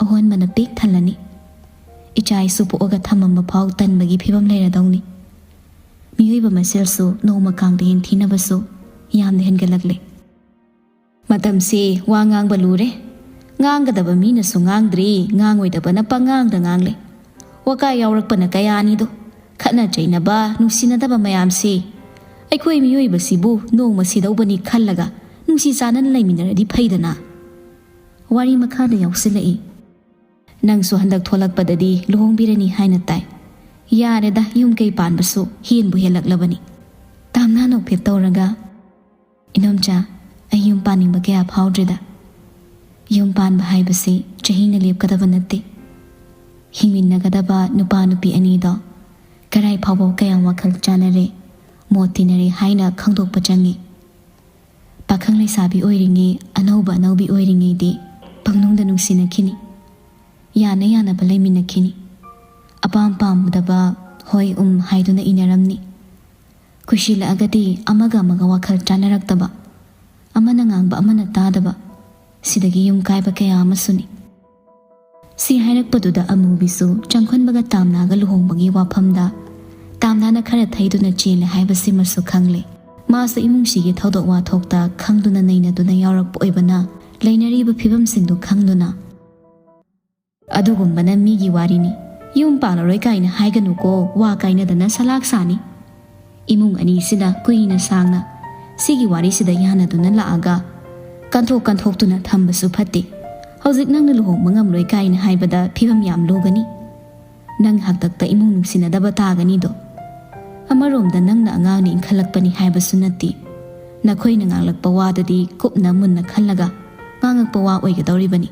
ꯑꯍꯣꯟꯕꯅ ꯄꯤꯛ ꯊꯜꯂꯅꯤ꯫ ꯏꯆꯥ ꯏꯁꯨ ꯄꯣꯛꯑꯒ ꯊꯝꯃꯝꯕ ꯐꯥꯎ ꯇꯟꯕꯒꯤ ꯐꯤꯕꯝ ꯂꯩꯔꯗꯧꯅꯤ꯫ ꯃꯤꯑꯣꯏꯕ ꯃꯁꯦꯜꯁꯨ ꯅꯣꯡꯃ ꯀꯥꯡꯗ ꯌꯦꯡꯊꯤꯅꯕꯁꯨ ꯌꯥꯝꯅ ꯍꯦꯟꯒꯠꯂꯛꯂꯦ꯫ ꯃꯇꯝꯁꯤ ꯋꯥ ꯉꯥꯡꯕ ꯂꯨꯔꯦ꯫ ꯉꯥꯡꯒꯗꯕ ꯃꯤꯅꯁꯨ ꯉꯥꯡꯗ꯭ꯔꯤ, ꯉꯥꯡꯉꯣꯏꯗꯕꯅ ꯄꯉꯥꯡꯗ ꯉꯥꯡꯂꯦ꯫ ꯋꯥꯀꯥꯏ ꯌꯥꯎꯔꯛꯄꯅ ꯀꯌꯥꯅꯤꯗꯣ꯫ ꯈꯠꯅ ꯆꯩꯅꯕ, ꯅꯨꯡꯁꯤꯅꯗꯕ ꯃꯌꯥꯝꯁꯤ꯫ ꯑꯩꯈꯣꯏ ꯃꯤꯑꯣꯏꯕꯁꯤꯕꯨ ꯅꯣꯡꯃ ꯁꯤꯗꯧꯕꯅꯤ ꯈꯜꯂꯒ ꯅꯨꯡꯁꯤ ꯆꯥꯟꯅꯅ ꯂꯩꯃꯤꯟꯅꯔꯗꯤ ꯐꯩꯗꯅ꯫" ꯋꯥꯔꯤ ꯃꯈꯥꯗ ꯌꯥꯎꯁꯤꯜꯂꯛꯏ, "ꯅꯪꯁꯨ ꯍꯟꯗꯛ ꯊꯣꯛꯂꯛꯄꯗꯗꯤ ꯂꯨꯍꯣꯡꯕꯤꯔꯅꯤ ꯍꯥꯏꯅ ꯇꯥꯏ꯫ ꯌꯥꯔꯦꯗ, ꯌꯨꯝ ꯀꯩ ꯄꯥꯟꯕꯁꯨ ꯍꯦꯟꯕꯨ ꯍꯦꯜꯂꯛꯂꯕꯅꯤ꯫" ꯇꯥꯝꯅ ꯅꯣꯛꯐꯦꯠ ꯇꯧꯔꯒ, "ꯏꯅꯣꯝꯆꯥ, ꯑꯩ ꯌꯨꯝ ꯄꯥꯅꯤꯡꯕ ꯀꯌꯥ ꯐꯥꯎꯗ꯭ꯔꯤꯗ꯫ ꯌꯨꯝ ꯄꯥꯟꯕ ꯍꯥꯏꯕꯁꯤ ꯆꯍꯤꯅ ꯂꯦꯞꯀꯗꯕ ꯅꯠꯇꯦ꯫ ꯍꯤꯡꯃꯤꯟꯅꯒꯗꯕ ꯅꯨꯄꯥ ꯅꯨꯄꯤ ꯑꯅꯤꯗꯣ ꯀꯔꯥꯏ ꯐꯥꯎꯕ ꯀꯌꯥꯝ ꯋꯥꯈꯜ ꯆꯥꯟꯅꯔꯦ, ꯃꯣꯠ ꯇꯤꯟꯅꯔꯦ ꯍꯥꯏꯅ ꯈꯪꯗꯣꯛꯄ ꯆꯪꯉꯤ꯫ ꯄꯥꯈꯪ ꯂꯩꯁꯥꯕꯤ ꯑꯣꯏꯔꯤꯉꯩ, ꯑꯅꯧꯕ ꯑꯅꯧꯕꯤ ꯑꯣꯏꯔꯤꯉꯩꯗꯤ ꯄꯪꯅꯨꯡꯗ ꯅꯨꯡꯁꯤꯅꯈꯤꯅꯤ꯫ ꯌꯥꯅ ꯌꯥꯅꯕ ꯂꯩꯃꯤꯟꯅꯈꯤꯅꯤ꯫ ꯑꯄꯥꯝ ꯄꯥꯝꯗꯕ ꯍꯣꯏ ꯎꯝ ꯍꯥꯏꯗꯨꯅ ꯏꯅꯔꯝꯅꯤ꯫ ꯀꯨꯏꯁꯤꯜꯂꯛꯑꯒꯗꯤ ꯑꯃꯒ ꯑꯃꯒ ꯋꯥꯈꯜ ꯆꯥꯅꯔꯛꯇꯕ, ꯑꯃꯅ ꯉꯥꯡꯕ ꯑꯃꯅ ꯇꯥꯗꯕ, ꯁꯤꯗꯒꯤ ꯌꯨꯝ ꯀꯥꯏꯕ ꯀꯌꯥ ꯑꯃꯁꯨꯅꯤ꯫ ꯁꯤ ꯍꯥꯏꯔꯛꯄꯗꯨꯗ ꯑꯃꯨꯕꯤꯁꯨ ꯆꯪꯈꯣꯟꯕꯒ ꯇꯥꯝꯅꯥꯒ ꯂꯨꯍꯣꯡꯕꯒꯤ ꯋꯥꯐꯝꯗ ꯇꯥꯝꯅꯥꯅ ꯈꯔ ꯊꯩꯗꯨꯅ ꯆꯦꯜꯂꯦ ꯍꯥꯏꯕꯁꯤꯃꯁꯨ ꯈꯪꯂꯦ꯫ ꯃꯥꯁꯨ ꯏꯃꯨꯡꯁꯤꯒꯤ ꯊꯧꯗꯣꯛ ꯋꯥꯊꯣꯛꯇ ꯈꯪꯗꯨꯅ ꯅꯩꯅꯗꯨꯅ ꯌꯥꯎꯔꯛꯄ ꯑꯣꯏꯕꯅ, ꯂꯩꯅꯔꯤꯕ ꯐꯤꯕꯝꯁꯤꯡꯗꯨ ꯈꯪꯗꯨꯅ, "ꯑꯗꯨꯒꯨꯝꯕꯅ ꯃꯤꯒꯤ ꯋꯥꯔꯤꯅꯤ, ꯌꯨꯝ ꯄꯥꯜꯂꯔꯣꯏ ꯀꯥꯏꯅ ꯍꯥꯏꯒꯅꯨꯀꯣ, ꯋꯥ ꯀꯥꯏꯅꯗꯅ ꯁꯂꯥꯛ ꯁꯥꯅꯤ꯫ ꯏꯃꯨꯡ ꯑꯅꯤꯁꯤꯅ ꯀꯨꯏꯅ ꯁꯥꯡꯅ ꯁꯤꯒꯤ ꯋꯥꯔꯤꯁꯤꯗ ꯌꯥꯅꯗꯨꯅ ꯂꯥꯛꯑꯒ ꯀꯟꯊꯣꯛ ꯀꯟꯊꯣꯛꯇꯨꯅ ꯊꯝꯕꯁꯨ ꯐꯠꯇꯦ꯫ ꯍꯧꯖꯤꯛ ꯅꯪꯅ ꯂꯨꯍꯣꯡꯕ ꯉꯝꯂꯣꯏ ꯀꯥꯏꯅ ꯍꯥꯏꯕꯗ ꯐꯤꯕꯝ ꯌꯥꯝ ꯂꯨꯒꯅꯤ꯫ ꯅꯪ ꯍꯥꯛꯇꯛꯇ ꯏꯃꯨꯡ ꯅꯨꯡꯁꯤꯅꯗꯕ ꯇꯥꯒꯅꯤꯗꯣ꯫ ꯑꯃꯔꯣꯝꯗ ꯅꯪꯅ ꯑꯉꯥꯡꯅ ꯏꯟꯈꯠꯂꯛꯄꯅꯤ ꯍꯥꯏꯕꯁꯨ ꯅꯠꯇꯦ꯫ ꯅꯈꯣꯏꯅ ꯉꯥꯡꯂꯛꯄ ꯋꯥꯗꯨꯗꯤ ꯀꯨꯞꯅ ꯃꯨꯟꯅ ꯈꯜꯂꯒ ꯉꯥꯡꯉꯛꯄ ꯋꯥ ꯑꯣꯏꯒꯗꯧꯔꯤꯕꯅꯤ꯫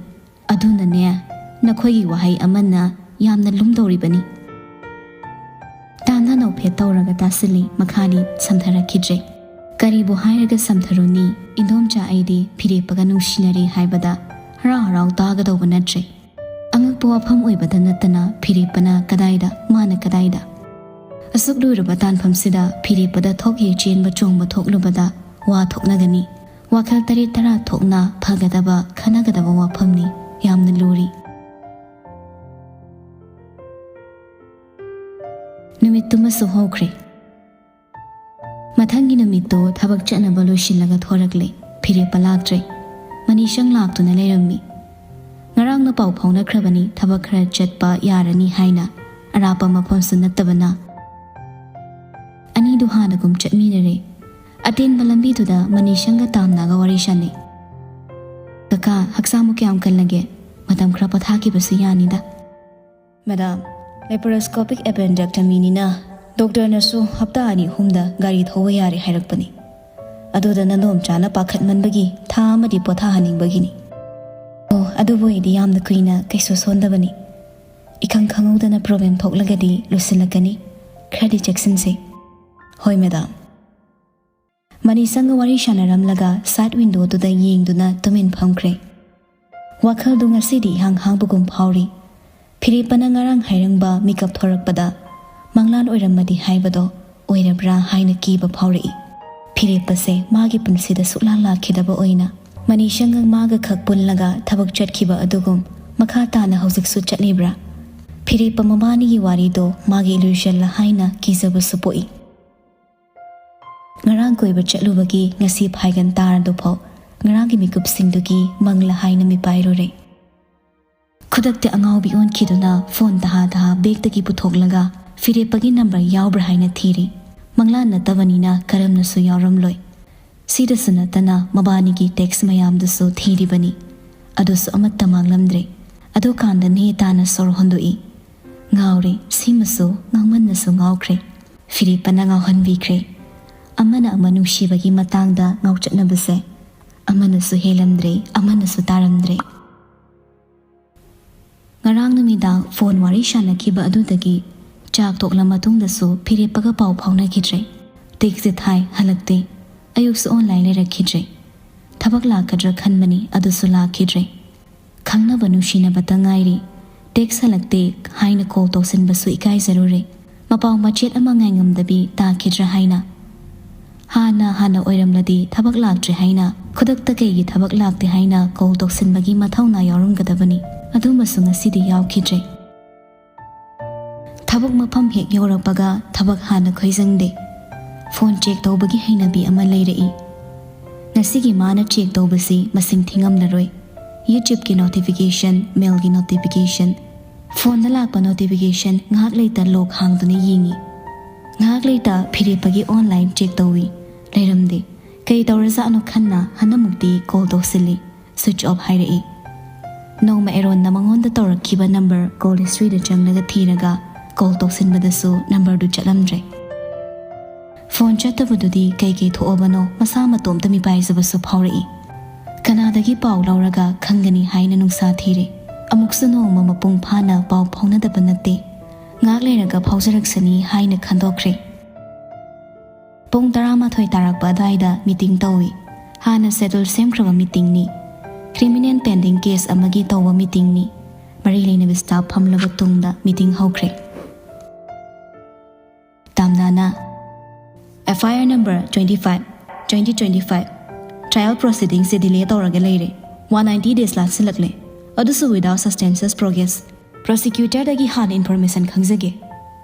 ꯑꯗꯨꯅꯅꯦ, ꯅꯈꯣꯏꯒꯤ ꯋꯥꯍꯩ ꯑꯃꯅ ꯌꯥꯝꯅ ꯂꯨꯝꯗꯧꯔꯤꯕꯅꯤ꯫" ꯇꯥꯝꯅꯥ ꯅꯣꯛꯐꯦꯠ ꯇꯧꯔꯒ ꯇꯥꯁꯤꯜꯂꯤ, ꯃꯈꯥꯗꯤ ꯁꯝꯊꯔꯛꯈꯤꯗ꯭ꯔꯦ꯫ ꯀꯔꯤꯕꯨ ꯍꯥꯏꯔꯒ ꯁꯝꯊꯔꯨꯅꯤ? ꯏꯟꯗꯣꯝꯆꯥ ꯑꯩꯗꯤ ꯐꯤꯔꯦꯞꯄꯒ ꯅꯨꯡꯁꯤꯅꯔꯤ ꯍꯥꯏꯕꯗ ꯍꯔꯥꯎ ꯍꯔꯥꯎ ꯇꯥꯒꯗꯧꯕ ꯅꯠꯇ꯭ꯔꯦ꯫ ꯑꯉꯛꯄ ꯋꯥꯐꯝ ꯑꯣꯏꯕꯗ ꯅꯠꯇꯅ ꯐꯤꯔꯦꯞꯄꯅ ꯀꯗꯥꯏꯗ, ꯃꯥꯅ ꯀꯗꯥꯏꯗ? ꯑꯁꯨꯛ ꯂꯨꯔꯕ ꯇꯥꯟꯐꯝꯁꯤꯗ ꯐꯤꯔꯦꯞꯄꯗ ꯊꯣꯛ ꯍꯦꯛ ꯆꯦꯟꯕ ꯆꯣꯡꯕ ꯊꯣꯛꯂꯨꯕꯗ ꯋꯥ ꯊꯣꯛꯅꯒꯅꯤ꯫ ꯋꯥꯈꯜ ꯇꯔꯦꯠ ꯇꯔꯥ ꯊꯣꯛꯅ ꯐꯒꯗꯕ, ꯈꯟꯅꯒꯗꯕ ꯋꯥꯐꯝꯅꯤ꯫ ꯌꯥꯝꯅ ꯂꯨꯔꯤ꯫ ꯅꯨꯃꯤꯠꯇꯨꯃꯁꯨ ꯍꯧꯈ꯭ꯔꯦ꯫ ꯃꯊꯪꯒꯤ ꯅꯨꯃꯤꯠꯇꯨ ꯊꯕꯛ ꯆꯠꯅꯕ ꯂꯣꯏꯁꯤꯜꯂꯒ ꯊꯣꯔꯛꯂꯦ꯫ ꯐꯤꯔꯦꯞꯄ ꯂꯥꯛꯇ꯭ꯔꯦ꯫ ꯃꯅꯤꯁꯪ ꯂꯥꯛꯇꯨꯅ ꯂꯩꯔꯝꯃꯤ꯫ ꯉꯔꯥꯡꯅ ꯄꯥꯎ ꯐꯥꯎꯅꯈ꯭ꯔꯕꯅꯤ, ꯊꯕꯛ ꯈꯔ ꯆꯠꯄ ꯌꯥꯔꯅꯤ ꯍꯥꯏꯅ꯫ ꯑꯔꯥꯞꯄ ꯃꯐꯝꯁꯨ ꯅꯠꯇꯕꯅ꯫ ꯑꯅꯤꯗꯨ ꯍꯥꯟꯅꯒꯨꯝ ꯆꯠꯃꯤꯟꯅꯔꯦ꯫ ꯑꯇꯦꯟꯕ ꯂꯝꯕꯤꯗꯨꯗ ꯃꯅꯤꯁꯪꯒ ꯇꯥꯝꯅꯥꯒ ꯋꯥꯔꯤ ꯁꯥꯟꯅꯩ꯫ "ꯀꯀꯥ, ꯍꯛꯆꯥꯡꯕꯨ ꯀꯌꯥꯝ ꯀꯜꯂꯒꯦ? ꯃꯇꯝ ꯈꯔ ꯄꯣꯊꯥꯈꯤꯕꯁꯨ ꯌꯥꯅꯤꯗ꯫" "ꯃꯦꯗꯥꯝ, ꯂꯦꯄꯔꯣꯁꯀꯣꯄꯤꯛ ꯑꯦꯄꯦꯟꯗꯦꯛꯇꯃꯤꯅꯤꯅ ꯗꯣꯛꯇꯔꯅꯁꯨ ꯍꯞꯇꯥ ꯑꯅꯤ ꯑꯍꯨꯝꯗ ꯒꯥꯔꯤ ꯊꯧꯕ ꯌꯥꯔꯦ ꯍꯥꯏꯔꯛꯄꯅꯤ꯫ ꯑꯗꯨꯗ ꯅꯗꯣꯝꯆꯥꯅ ꯄꯥꯈꯠꯃꯟꯕꯒꯤ ꯊꯥ ꯑꯃꯗꯤ ꯄꯣꯊꯥꯍꯟꯅꯤꯡꯕꯒꯤꯅꯤ꯫" "ꯑꯣ, ꯑꯗꯨꯕꯨ ꯑꯩꯗꯤ ꯌꯥꯝꯅ ꯀꯨꯏꯅ ꯀꯩꯁꯨ ꯁꯣꯟꯗꯕꯅꯤ꯫ ꯏꯈꯪ ꯈꯪꯍꯧꯗꯅ ꯄ꯭ꯔꯣꯕ꯭ꯂꯦꯝ ꯊꯣꯛꯂꯒꯗꯤ ꯂꯣꯏꯁꯤꯜꯂꯛꯀꯅꯤ꯫ ꯈꯔꯗꯤ ꯆꯦꯛꯁꯤꯟꯁꯤ꯫" "ꯍꯣꯏ, ꯃꯦꯗꯥꯝ꯫" ꯃꯅꯤꯁꯪꯒ ꯋꯥꯔꯤ ꯁꯥꯟꯅꯔꯝꯂꯒ ꯁꯥꯏꯠ ꯋꯤꯟꯗꯣꯗꯨꯗ ꯌꯦꯡꯗꯨꯅ ꯇꯨꯃꯤꯟ ꯐꯝꯈ꯭ꯔꯦ꯫ ꯋꯥꯈꯜꯗꯨ ꯉꯁꯤꯗꯤ ꯏꯍꯥꯡ ꯍꯥꯡꯕꯒꯨꯝ ꯐꯥꯎꯔꯤ꯫ ꯐꯤꯔꯦꯞꯄꯅ ꯉꯔꯥꯡ ꯍꯥꯏꯔꯝꯕ ꯃꯤꯀꯞ ꯊꯣꯔꯛꯄꯗ ꯃꯪꯂꯥꯟ ꯑꯣꯏꯔꯝꯃꯗꯤ ꯍꯥꯏꯕꯗꯣ ꯑꯣꯏꯔꯕ꯭ꯔꯥ ꯍꯥꯏꯅ ꯀꯤꯕ ꯐꯥꯎꯔꯛꯏ꯫ ꯐꯤꯔꯦꯞꯄꯁꯦ ꯃꯥꯒꯤ ꯄꯨꯟꯁꯤꯗ ꯁꯨꯛꯂꯥ ꯂꯥꯛꯈꯤꯗꯕ ꯑꯣꯏꯅ, ꯃꯅꯤꯁꯪꯒ ꯃꯥꯒ ꯈꯛ ꯄꯨꯜꯂꯒ ꯊꯕꯛ ꯆꯠꯈꯤꯕ ꯑꯗꯨꯒꯨꯝ ꯃꯈꯥ ꯇꯥꯅ ꯍꯧꯖꯤꯛꯁꯨ ꯆꯠꯂꯤꯕ꯭ꯔꯥ? ꯐꯤꯔꯦꯞꯄ ꯃꯕꯥꯅꯤꯒꯤ ꯋꯥꯔꯤꯗꯣ ꯃꯥꯒꯤ illusionꯂ ꯍꯥꯏꯅ ꯀꯤꯖꯕꯁꯨ ꯄꯣꯛꯏ꯫ ꯉꯔꯥꯡ ꯀꯣꯏꯕ ꯆꯠꯂꯨꯕꯒꯤ ꯉꯁꯤ ꯐꯥꯏꯒꯟ ꯇꯥꯔꯗꯨꯐꯥꯎ ꯉꯔꯥꯡꯒꯤ ꯃꯤꯀꯨꯞꯁꯤꯡꯗꯨꯒꯤ ꯃꯪꯂ ꯍꯥꯏꯅ ꯃꯤꯄꯥꯏꯔꯨꯔꯦ꯫ ꯈꯨꯗꯛꯇ ꯑꯉꯥꯎꯕꯤ ꯑꯣꯟꯈꯤꯗꯨꯅ ꯐꯣꯟ ꯇꯍꯥ ꯇꯍꯥ ꯕꯦꯒꯇꯒꯤ ꯄꯨꯊꯣꯛꯂꯒ ꯐꯤꯔꯦꯞꯄꯒꯤ ꯅꯝꯕꯔ ꯌꯥꯎꯕ꯭ꯔꯥ ꯍꯥꯏꯅ ꯊꯤꯔꯤ꯫ ꯃꯪꯂꯥꯟ ꯅꯠꯇꯕꯅꯤꯅ ꯀꯔꯝꯅꯁꯨ ꯌꯥꯎꯔꯝꯂꯣꯏ꯫ ꯁꯤꯗꯁꯨ ꯅꯠꯇꯅ ꯃꯕꯥꯅꯤꯒꯤ text ꯃꯌꯥꯝꯗꯨꯁꯨ ꯊꯤꯔꯤꯕꯅꯤ꯫ ꯑꯗꯨꯁꯨ ꯑꯃꯠꯇ ꯃꯥꯡꯂꯝꯗ꯭ꯔꯦ꯫ ꯑꯗꯨꯀꯥꯟꯗ ꯅꯦ ꯇꯥꯅ ꯁꯣꯔ ꯍꯣꯟꯗꯣꯛꯏ꯫ ꯉꯥꯎꯔꯦ, ꯁꯤꯃꯁꯨ ꯉꯥꯎꯃꯟꯅꯁꯨ ꯉꯥꯎꯈ꯭ꯔꯦ꯫ ꯐꯤꯔꯦꯞꯄꯅ ꯉꯥꯎꯍꯟꯕꯤꯈ꯭ꯔꯦ꯫ ꯑꯃꯅ ꯑꯃ ꯅꯨꯡꯁꯤꯕꯒꯤ ꯃꯇꯥꯡꯗ ꯉꯥꯎꯆꯠꯅꯕꯁꯦ ꯑꯃꯅꯁꯨ ꯍꯦꯜꯂꯝꯗ꯭ꯔꯦ, ꯑꯃꯅꯁꯨ ꯇꯥꯔꯝꯗ꯭ꯔꯦ꯫ ꯉꯔꯥꯡ ꯅꯨꯃꯤꯗꯥꯡ ꯐꯣꯟ ꯋꯥꯔꯤ ꯁꯥꯟꯅꯈꯤꯕ ꯑꯗꯨꯗꯒꯤ ꯆꯥꯛ ꯇꯣꯛꯂ ꯃꯇꯨꯡꯗꯁꯨ ꯐꯤꯔꯦꯞꯄꯒ ꯄꯥꯎ ꯐꯥꯎꯅꯈꯤꯗ꯭ꯔꯦ꯫ Textꯁꯦ ꯊꯥꯏ, ꯍꯜꯂꯛꯇꯦ꯫ ꯑꯌꯨꯛꯁꯨ online ꯂꯩꯔꯛꯈꯤꯗ꯭ꯔꯦ꯫ ꯊꯕꯛ ꯂꯥꯛꯀꯗ꯭ꯔꯥ ꯈꯟꯕꯅꯤ, ꯑꯗꯨꯁꯨ ꯂꯥꯛꯈꯤꯗ꯭ꯔꯦ꯫ ꯈꯪꯅꯕ ꯅꯨꯡꯁꯤꯅꯕꯇ ꯉꯥꯏꯔꯤ꯫ Text ꯍꯜꯂꯛꯇꯦ ꯍꯥꯏꯅ call ꯇꯧꯁꯤꯟꯕꯁꯨ ꯏꯀꯥꯏꯖꯔꯨꯔꯦ꯫ ꯃꯄꯥꯎ ꯃꯆꯦꯠ ꯑꯃ ꯉꯥꯏꯉꯝꯗꯕꯤ ꯇꯥꯈꯤꯗ꯭ꯔꯥ ꯍꯥꯏꯅ꯫ ꯍꯥꯟꯅ ꯍꯥꯟꯅ ꯑꯣꯏꯔꯝꯂꯗꯤ ꯊꯕꯛ ꯂꯥꯛꯇ꯭ꯔꯦ ꯍꯥꯏꯅ ꯈꯨꯗꯛꯇ ꯀꯩꯒꯤ ꯊꯕꯛ ꯂꯥꯛꯇꯦ ꯍꯥꯏꯅ call ꯇꯧꯁꯤꯟꯕꯒꯤ ꯃꯊꯧꯅꯥ ꯌꯥꯎꯔꯝꯒꯗꯕꯅꯤ꯫ ꯑꯗꯨꯃꯁꯨ ꯉꯁꯤꯗꯤ ꯌꯥꯎꯈꯤꯗ꯭ꯔꯦ꯫ ꯊꯕꯛ ꯃꯐꯝ ꯍꯦꯛ ꯌꯧꯔꯛꯄꯒ ꯊꯕꯛ ꯍꯥꯟꯅ ꯈꯣꯏꯖꯪꯗꯦ꯫ ꯐꯣꯟ check ꯇꯧꯕꯒꯤ ꯍꯩꯅꯕꯤ ꯑꯃ ꯂꯩꯔꯛꯏ꯫ ꯉꯁꯤꯒꯤ ꯃꯥꯅ check ꯇꯧꯕꯁꯤ ꯃꯁꯤꯡ ꯊꯤꯉꯝꯂꯔꯣꯏ꯫ YouTubeꯀꯤ notification, mailꯒꯤ notification, ꯐꯣꯟꯗ ꯂꯥꯛꯄ notification ꯉꯥꯏꯍꯥꯛ ꯂꯩꯇ lock ꯍꯥꯡꯗꯨꯅ ꯌꯦꯡꯏ꯫ ꯉꯥꯏꯍꯥꯛ ꯂꯩꯇ ꯐꯤꯔꯦꯞꯄꯒꯤ online check ꯇꯧꯏ꯫ ꯂꯩꯔꯝꯗꯦ꯫ ꯀꯩ ꯇꯧꯔꯖꯥꯠꯅꯣ ꯈꯟꯅ ꯍꯟꯗꯛꯃꯨꯛꯇꯤ call ꯇꯧꯁꯤꯜꯂꯤ꯫ Switch off ꯍꯥꯏꯔꯛꯏ꯫ ꯅꯣꯡꯃ ꯑꯦꯔꯣꯟꯅ ꯃꯉꯣꯟꯗ ꯇꯧꯔꯛꯈꯤꯕ number call historyꯗ ꯆꯪꯂꯒ ꯊꯤꯔꯒ call ꯇꯧꯁꯤꯟꯕꯗꯁꯨ numberꯗꯨ ꯆꯠꯂꯝꯗ꯭ꯔꯦ꯫ ꯐꯣꯟ ꯆꯠꯇꯕꯗꯨꯗꯤ ꯀꯩꯀꯩ ꯊꯣꯛꯑꯕꯅꯣ ꯃꯁꯥ ꯃꯇꯣꯝꯇ ꯃꯤꯄꯥꯏꯖꯕꯁꯨ ꯐꯥꯎꯔꯛꯏ꯫ ꯀꯅꯥꯗꯒꯤ ꯄꯥꯎ ꯂꯧꯔꯒ ꯈꯪꯒꯅꯤ ꯍꯥꯏꯅ ꯅꯨꯡꯁꯥ ꯊꯤꯔꯦ꯫ ꯑꯃꯨꯛꯁꯨ ꯅꯣꯡꯃ ꯃꯄꯨꯡ ꯐꯥꯅ ꯄꯥꯎ ꯐꯥꯎꯅꯗꯕ ꯅꯠꯇꯦ꯫ ꯉꯥꯏꯍꯥꯛ ꯂꯩꯔꯒ ꯐꯥꯎꯖꯔꯛꯁꯅꯤ ꯍꯥꯏꯅ ꯈꯟꯗꯣꯛꯈ꯭ꯔꯦ꯫ ꯄꯨꯡ ꯇꯔꯥꯃꯥꯊꯣꯏ ꯇꯥꯔꯛꯄ ꯑꯗꯨꯋꯥꯏꯗ meeting ꯇꯧꯏ꯫ ꯍꯥꯟꯅ schedule ꯁꯦꯝꯈ꯭ꯔꯕ meetingꯅꯤ꯫ Criminal pending case ꯑꯃꯒꯤ ꯇꯧꯕ meetingꯅꯤ꯫ ꯃꯔꯤ ꯂꯩꯅꯕ staff ꯐꯝꯂꯕ ꯇꯨꯡꯗ meeting ꯍꯧꯈ꯭ꯔꯦ꯫ ꯇꯥꯝꯅꯥꯅ, F I R number twenty five, twenty twenty five. Trial proceedings say delay ꯇꯧꯔꯒ ꯂꯩꯔꯦ. One ninety days ꯂꯥꯟꯁꯤꯜꯂꯛꯂꯦ, ꯑꯗꯨꯁꯨ without substantial progress. Prosecutor ꯗꯒꯤ ꯍꯥꯟꯅ information ꯈꯪꯖꯒꯦ꯫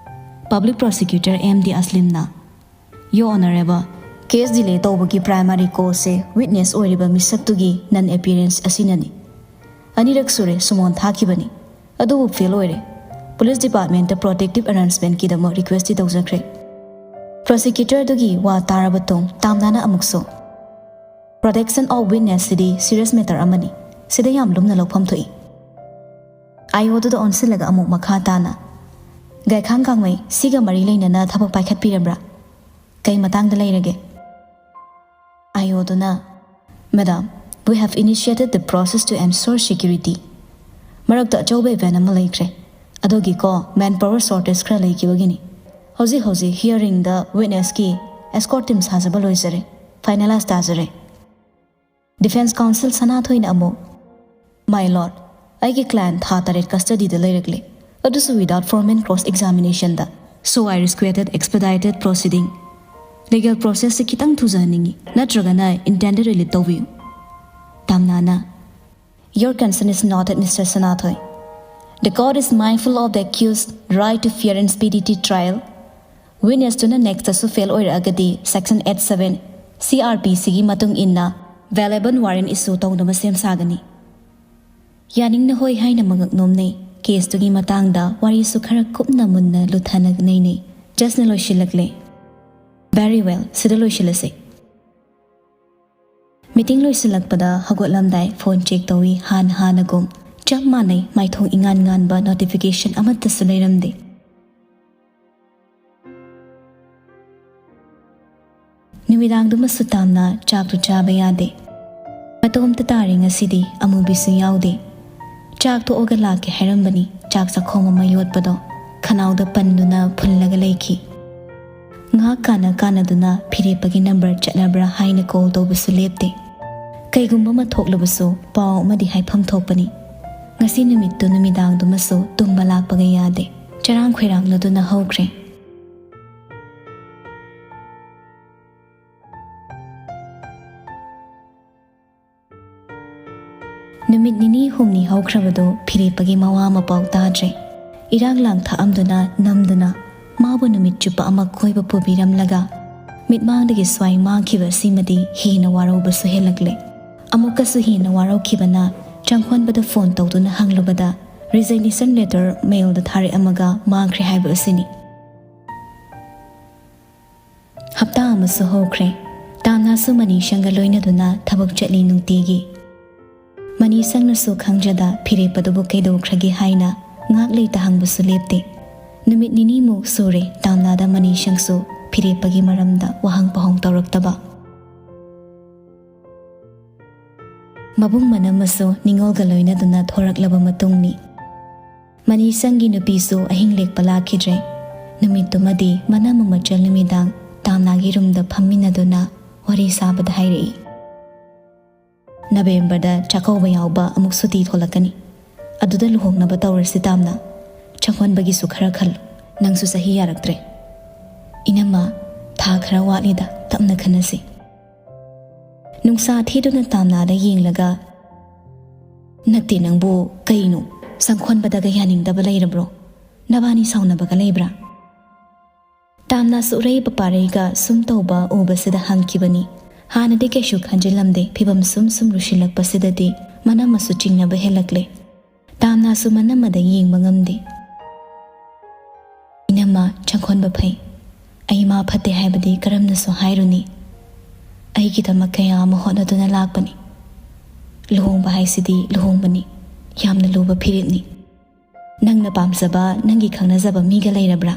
Public Prosecutor M D ꯑꯁꯂꯤꯝꯅ, Your Honorable, case delay ꯇꯧꯕꯒꯤ primary cause ꯁꯦ witness ꯑꯣꯏꯔꯤꯕ ꯃꯤꯁꯛꯇꯨꯒꯤ non appearance ꯑꯁꯤꯅꯅꯤ꯫ ꯑꯅꯤꯔꯛ ꯁꯨꯔꯦ ꯁꯨꯃꯣꯟ ꯊꯥꯈꯤꯕꯅꯤ, ꯑꯗꯨꯕꯨ fail ꯑꯣꯏꯔꯦ꯫ Police Department ꯇ protective arrangement ꯀꯤꯗꯃꯛ request ꯇꯤ ꯇꯧꯖꯈ꯭ꯔꯦ꯫ Prosecutor ꯗꯨꯒꯤ ꯋꯥ ꯇꯥꯔꯕ ꯇꯨꯡ ꯇꯥꯝꯅꯥꯅ ꯑꯃꯨꯛꯁꯨ, Protection of witness CD serious matter ꯑꯃꯅꯤ, ꯁꯤꯗ ꯌꯥꯝ ꯂꯨꯝꯅ ꯂꯧꯐꯝ ꯊꯣꯛꯏ꯫ I O ꯗꯨꯗ ꯑꯣꯟꯁꯤꯜꯂꯒ ꯑꯃꯨꯛ ꯃꯈꯥ ꯇꯥꯅ, ꯒꯥꯏꯈꯥꯡ ꯀꯥꯡꯃꯩ, ꯁꯤꯒ ꯃꯔꯤ ꯂꯩꯅꯅ ꯊꯕꯛ ꯄꯥꯏꯈꯠꯄꯤꯔꯕ꯭ꯔꯥ? ꯀꯩ ꯃꯇꯥꯡꯗ ꯂꯩꯔꯒꯦ? I O ꯗꯨꯅ, Madam, we have initiated the process to ensure security. ꯃꯔꯛꯇ ꯑꯆꯧꯕ event ꯑꯃ ꯂꯩꯈ꯭ꯔꯦ, ꯑꯗꯨꯒꯤꯀꯣ manpower shortage ꯈꯔ ꯂꯩꯈꯤꯕꯒꯤꯅꯤ꯫ ꯍꯧꯖꯤꯛ ꯍꯧꯖꯤꯛ hearing ꯗ witness ꯀꯤ escort team ꯁꯥꯖꯕ ꯂꯣꯏꯖꯔꯦ, finalize ꯇꯥꯖꯔꯦ꯫ Defence Counsel ꯁꯅꯥꯊꯣꯏꯅ ꯑꯃꯨꯛ, My Lord, ꯑꯩꯒꯤ client ꯊꯥ ꯇꯔꯦꯠ custody ꯗ ꯂꯩꯔꯛꯂꯦ, ꯑꯗꯨꯁꯨ without formal cross examination the. So I requested expedited proceeding. Legal process ꯁꯤ ꯈꯤꯇꯪ ꯊꯨꯖꯍꯟꯅꯤꯡꯏ, ꯅꯠꯇ꯭ꯔꯒꯅ intended relief ꯇꯧꯕꯤꯌꯨ꯫ ꯇꯥꯝꯅꯥꯅ, Your concern is noted, Mister Sanathoi. The court is mindful of the accused right to fair and speedy trial. Witness ꯇꯨꯅ next ꯇꯁꯨ fail ꯑꯣꯏꯔꯛꯑꯒꯗꯤ section eight seven C R P C ꯒꯤ ꯃꯇꯨꯡ ꯏꯟꯅ valable warrant issue ꯇꯧꯅꯕ ꯁꯦꯝ ꯁꯥꯒꯅꯤ꯫ ꯌꯥꯅꯤꯡꯅ ꯍꯣꯏ ꯍꯥꯏꯅ ꯃꯉꯛ ꯅꯣꯝꯅꯩ꯫ Case ꯇꯨꯒꯤ ꯃꯇꯥꯡꯗ ꯋꯥꯔꯤꯁꯨ ꯈꯔ ꯀꯨꯞꯅ ꯃꯨꯟꯅ ꯂꯨꯊꯅ ꯅꯩꯅꯩ꯫ Judge ꯅ ꯂꯣꯏꯁꯤꯜꯂꯛꯂꯦ꯫ Very well, ꯁꯤꯗ ꯂꯣꯏꯁꯤꯜꯂꯁꯤ꯫ Meeting ꯂꯣꯏꯁꯤꯜꯂꯛꯄꯗ ꯍꯧꯒꯠꯂꯝꯗꯥꯏ phone check ꯇꯧꯏ, ꯍꯥꯟ ꯍꯥꯟꯅꯒꯨꯝ꯫ ꯆꯞ ꯃꯥꯟꯅꯩ, ꯃꯥꯏꯊꯣꯡ ꯏꯉꯥꯟ ꯉꯥꯟꯕ, notification ꯑꯃꯠꯇꯁꯨ ꯂꯩꯔꯝꯗꯦ꯫ ꯅꯨꯃꯤꯗꯥꯡꯗꯨꯃꯁꯨ ꯇꯥꯝꯅ ꯆꯥꯛꯇꯨ ꯆꯥꯕ ꯌꯥꯗꯦ꯫ ꯃꯇꯣꯝꯇ ꯇꯥꯔꯦ ꯉꯁꯤꯗꯤ, ꯑꯃꯨꯕꯤꯁꯨ ꯌꯥꯎꯗꯦ꯫ ꯆꯥꯛ ꯇꯣꯛꯑꯒ ꯂꯥꯛꯀꯦ ꯍꯥꯏꯔꯝꯕꯅꯤ, ꯆꯥꯛ ꯆꯥꯛꯈꯣꯝ ꯑꯃ ꯌꯣꯠꯄꯗꯣ ꯈꯅꯥꯎꯗ ꯄꯟꯗꯨꯅ ꯐꯨꯜꯂꯒ ꯂꯩꯈꯤ꯫ ꯉꯥꯏꯍꯥꯛ ꯀꯥꯟꯅ ꯀꯥꯟꯅꯗꯨꯅ ꯐꯤꯔꯦꯞꯄꯒꯤ number ꯆꯠꯅꯕ꯭ꯔꯥ ꯍꯥꯏꯅ call ꯇꯧꯕꯁꯨ ꯂꯦꯞꯇꯦ꯫ ꯀꯩꯒꯨꯝꯕ ꯑꯃ ꯊꯣꯛꯂꯕꯁꯨ ꯄꯥꯎ ꯑꯃꯗꯤ ꯍꯥꯏꯐꯝ ꯊꯣꯛꯄꯅꯤ꯫ ꯉꯁꯤ ꯅꯨꯃꯤꯠꯇꯨ ꯅꯨꯃꯤꯗꯥꯡꯗꯨꯃꯁꯨ ꯇꯨꯝꯕ ꯂꯥꯛꯄꯒ ꯌꯥꯗꯦ꯫ ꯆꯔꯥꯡ ꯈꯣꯏꯔꯥꯡꯂꯗꯨꯅ ꯍꯧꯈ꯭ꯔꯦ꯫ ꯅꯨꯃꯤꯠ ꯅꯤꯅꯤ ꯍꯨꯝꯅꯤ ꯍꯧꯈ꯭ꯔꯕꯗꯨ ꯐꯤꯔꯦꯞꯄꯒꯤ ꯃꯋꯥ ꯃꯄꯥꯎ ꯇꯥꯗ꯭ꯔꯦ꯫ ꯏꯔꯥꯛ ꯂꯥꯡ ꯊꯛꯑꯝꯗꯨꯅ ꯅꯝꯗꯨꯅ ꯃꯥꯕꯨ ꯅꯨꯃꯤꯠ ꯆꯨꯞꯄ ꯑꯃ ꯀꯣꯏꯕ ꯄꯨꯕꯤꯔꯝꯂꯒ ꯃꯤꯠꯃꯥꯡꯗꯒꯤ ꯁ꯭ꯋꯥꯏ ꯃꯥꯡꯈꯤꯕ ꯑꯁꯤꯃꯗꯤ ꯍꯦꯟꯅ ꯋꯥꯔꯧꯕꯁꯨ ꯍꯦꯜꯂꯛꯂꯦ꯫ ꯑꯃꯨꯛꯀꯁꯨ ꯍꯦꯟꯅ ꯋꯥꯔꯧꯈꯤꯕꯅ ꯆꯪꯈꯣꯟꯕꯗ ꯐꯣꯟ ꯇꯧꯗꯨꯅ ꯍꯪꯂꯨꯕꯗ resignation letter mailꯗ ꯊꯥꯔꯛꯑꯝꯃꯒ ꯃꯥꯡꯈ꯭ꯔꯦ ꯍꯥꯏꯕ ꯑꯁꯤꯅꯤ꯫ ꯍꯞꯇꯥ ꯑꯃꯁꯨ ꯍꯧꯈ꯭ꯔꯦ꯫ ꯇꯥꯝꯅꯥꯁꯨ ꯃꯅꯤꯁꯪꯒ ꯂꯣꯏꯅꯗꯨꯅ ꯊꯕꯛ ꯆꯠꯂꯤ ꯅꯨꯡꯇꯤꯒꯤ꯫ ꯃꯅꯤꯁꯪꯅꯁꯨ ꯈꯪꯖꯗ ꯐꯤꯔꯦꯞꯄꯗꯨꯕꯨ ꯀꯩꯗꯧꯈ꯭ꯔꯒꯦ ꯍꯥꯏꯅ ꯉꯥꯛ ꯂꯩꯇ ꯍꯪꯕꯁꯨ ꯂꯦꯞꯇꯦ꯫ ꯅꯨꯃꯤꯠ ꯅꯤꯅꯤꯃꯨꯛ ꯁꯨꯔꯦ ꯇꯥꯝꯅꯥꯗ ꯃꯅꯤꯁꯪꯁꯨ ꯐꯤꯔꯦꯞꯄꯒꯤ ꯃꯔꯝꯗ ꯋꯥꯍꯪ ꯄꯥꯎꯍꯪ ꯇꯧꯔꯛꯇꯕ꯫ ꯃꯕꯨꯡ ꯃꯅꯝꯃꯁꯨ ꯅꯤꯉꯣꯜꯒ ꯂꯣꯏꯅꯗꯨꯅ ꯊꯣꯔꯛꯂꯕ ꯃꯇꯨꯡꯅꯤ꯫ ꯃꯅꯤꯁꯪꯒꯤ ꯅꯨꯄꯤꯁꯨ ꯑꯍꯤꯡ ꯂꯦꯛꯄ ꯂꯥꯛꯈꯤꯗ꯭ꯔꯦ꯫ ꯅꯨꯃꯤꯠꯇꯨꯃꯗꯤ ꯃꯅꯝꯃ ꯃꯆꯜ ꯅꯨꯃꯤꯗꯥꯡ ꯇꯥꯝꯅꯥꯒꯤ ꯔꯨꯝꯗ ꯐꯝꯃꯤꯟꯅꯗꯨꯅ ꯋꯥꯔꯤ ꯁꯥꯕꯗ ꯍꯥꯏꯔꯛꯏ꯫ ꯅꯕꯦꯝꯕꯔꯗ ꯆꯥꯛꯀꯧꯕ ꯌꯥꯎꯕ ꯑꯃꯨꯛ ꯁꯨꯇꯤ ꯊꯣꯛꯂꯛꯀꯅꯤ꯫ ꯑꯗꯨꯗ ꯂꯨꯍꯣꯡꯅꯕ ꯇꯧꯔꯁꯤ ꯇꯥꯝꯅ꯫ ꯆꯪꯈꯣꯟꯕꯒꯤꯁꯨ ꯈꯔ ꯈꯜꯂꯨ꯫ ꯅꯪꯁꯨ ꯆꯍꯤ ꯌꯥꯔꯛꯇ꯭ꯔꯦ꯫ ꯏꯅꯝꯃ, ꯊꯥ ꯈꯔ ꯋꯥꯠꯂꯤꯗ, ꯇꯞꯅ ꯈꯟꯅꯁꯤ꯫ ꯅꯨꯡꯁꯥ ꯊꯤꯗꯨꯅ ꯇꯥꯝꯅꯥꯗ ꯌꯦꯡꯂꯒ, ꯅꯠꯇꯦ ꯅꯪꯕꯨ ꯀꯩꯅꯣ? ꯆꯪꯈꯣꯟꯕꯗꯒ ꯌꯥꯅꯤꯡꯗꯕ ꯂꯩꯔꯕ꯭ꯔꯣ? ꯅꯕꯥꯅꯤ ꯁꯥꯎꯅꯕꯒ ꯂꯩꯕ꯭ꯔꯥ? ꯇꯥꯝꯅꯥꯁꯨ ꯎꯔꯩ ꯄꯄꯥꯔꯩꯒ ꯁꯨꯝ ꯇꯧꯕ ꯎꯕꯁꯤꯗ ꯍꯪꯈꯤꯕꯅꯤ꯫ ꯍꯥꯟꯅꯗꯤ ꯀꯩꯁꯨ ꯈꯟꯖꯤꯜꯂꯝꯗꯦ, ꯐꯤꯕꯝ ꯁꯨꯝ ꯁꯨꯝ ꯂꯨꯁꯤꯜꯂꯛꯄꯁꯤꯗꯗꯤ ꯃꯅꯝꯃꯁꯨ ꯆꯤꯡꯅꯕ ꯍꯦꯜꯂꯛꯂꯦ꯫ ꯇꯥꯝꯅꯥꯁꯨ ꯃꯅꯝꯃꯗ ꯌꯦꯡꯕ ꯉꯝꯗꯦ꯫ ꯏꯅꯝꯃ, ꯆꯪꯈꯣꯟꯕ ꯐꯩ꯫ ꯑꯩ ꯃꯥ ꯐꯠꯇꯦ ꯍꯥꯏꯕꯗꯤ ꯀꯔꯝꯅꯁꯨ ꯍꯥꯏꯔꯨꯅꯤ꯫ ꯑꯩꯒꯤꯗꯃꯛ ꯀꯌꯥ ꯑꯃ ꯍꯣꯠꯅꯗꯨꯅ ꯂꯥꯛꯄꯅꯤ꯫ ꯂꯨꯍꯣꯡꯕ ꯍꯥꯏꯁꯤꯗꯤ ꯂꯨꯍꯣꯡꯕꯅꯤ, ꯌꯥꯝꯅ ꯂꯨꯕ ꯐꯤꯔꯦꯞꯅꯤ꯫ ꯅꯪꯅ ꯄꯥꯝꯖꯕ, ꯅꯪꯒꯤ ꯈꯪꯅꯖꯕ ꯃꯤꯒ ꯂꯩꯔꯕ꯭ꯔꯥ?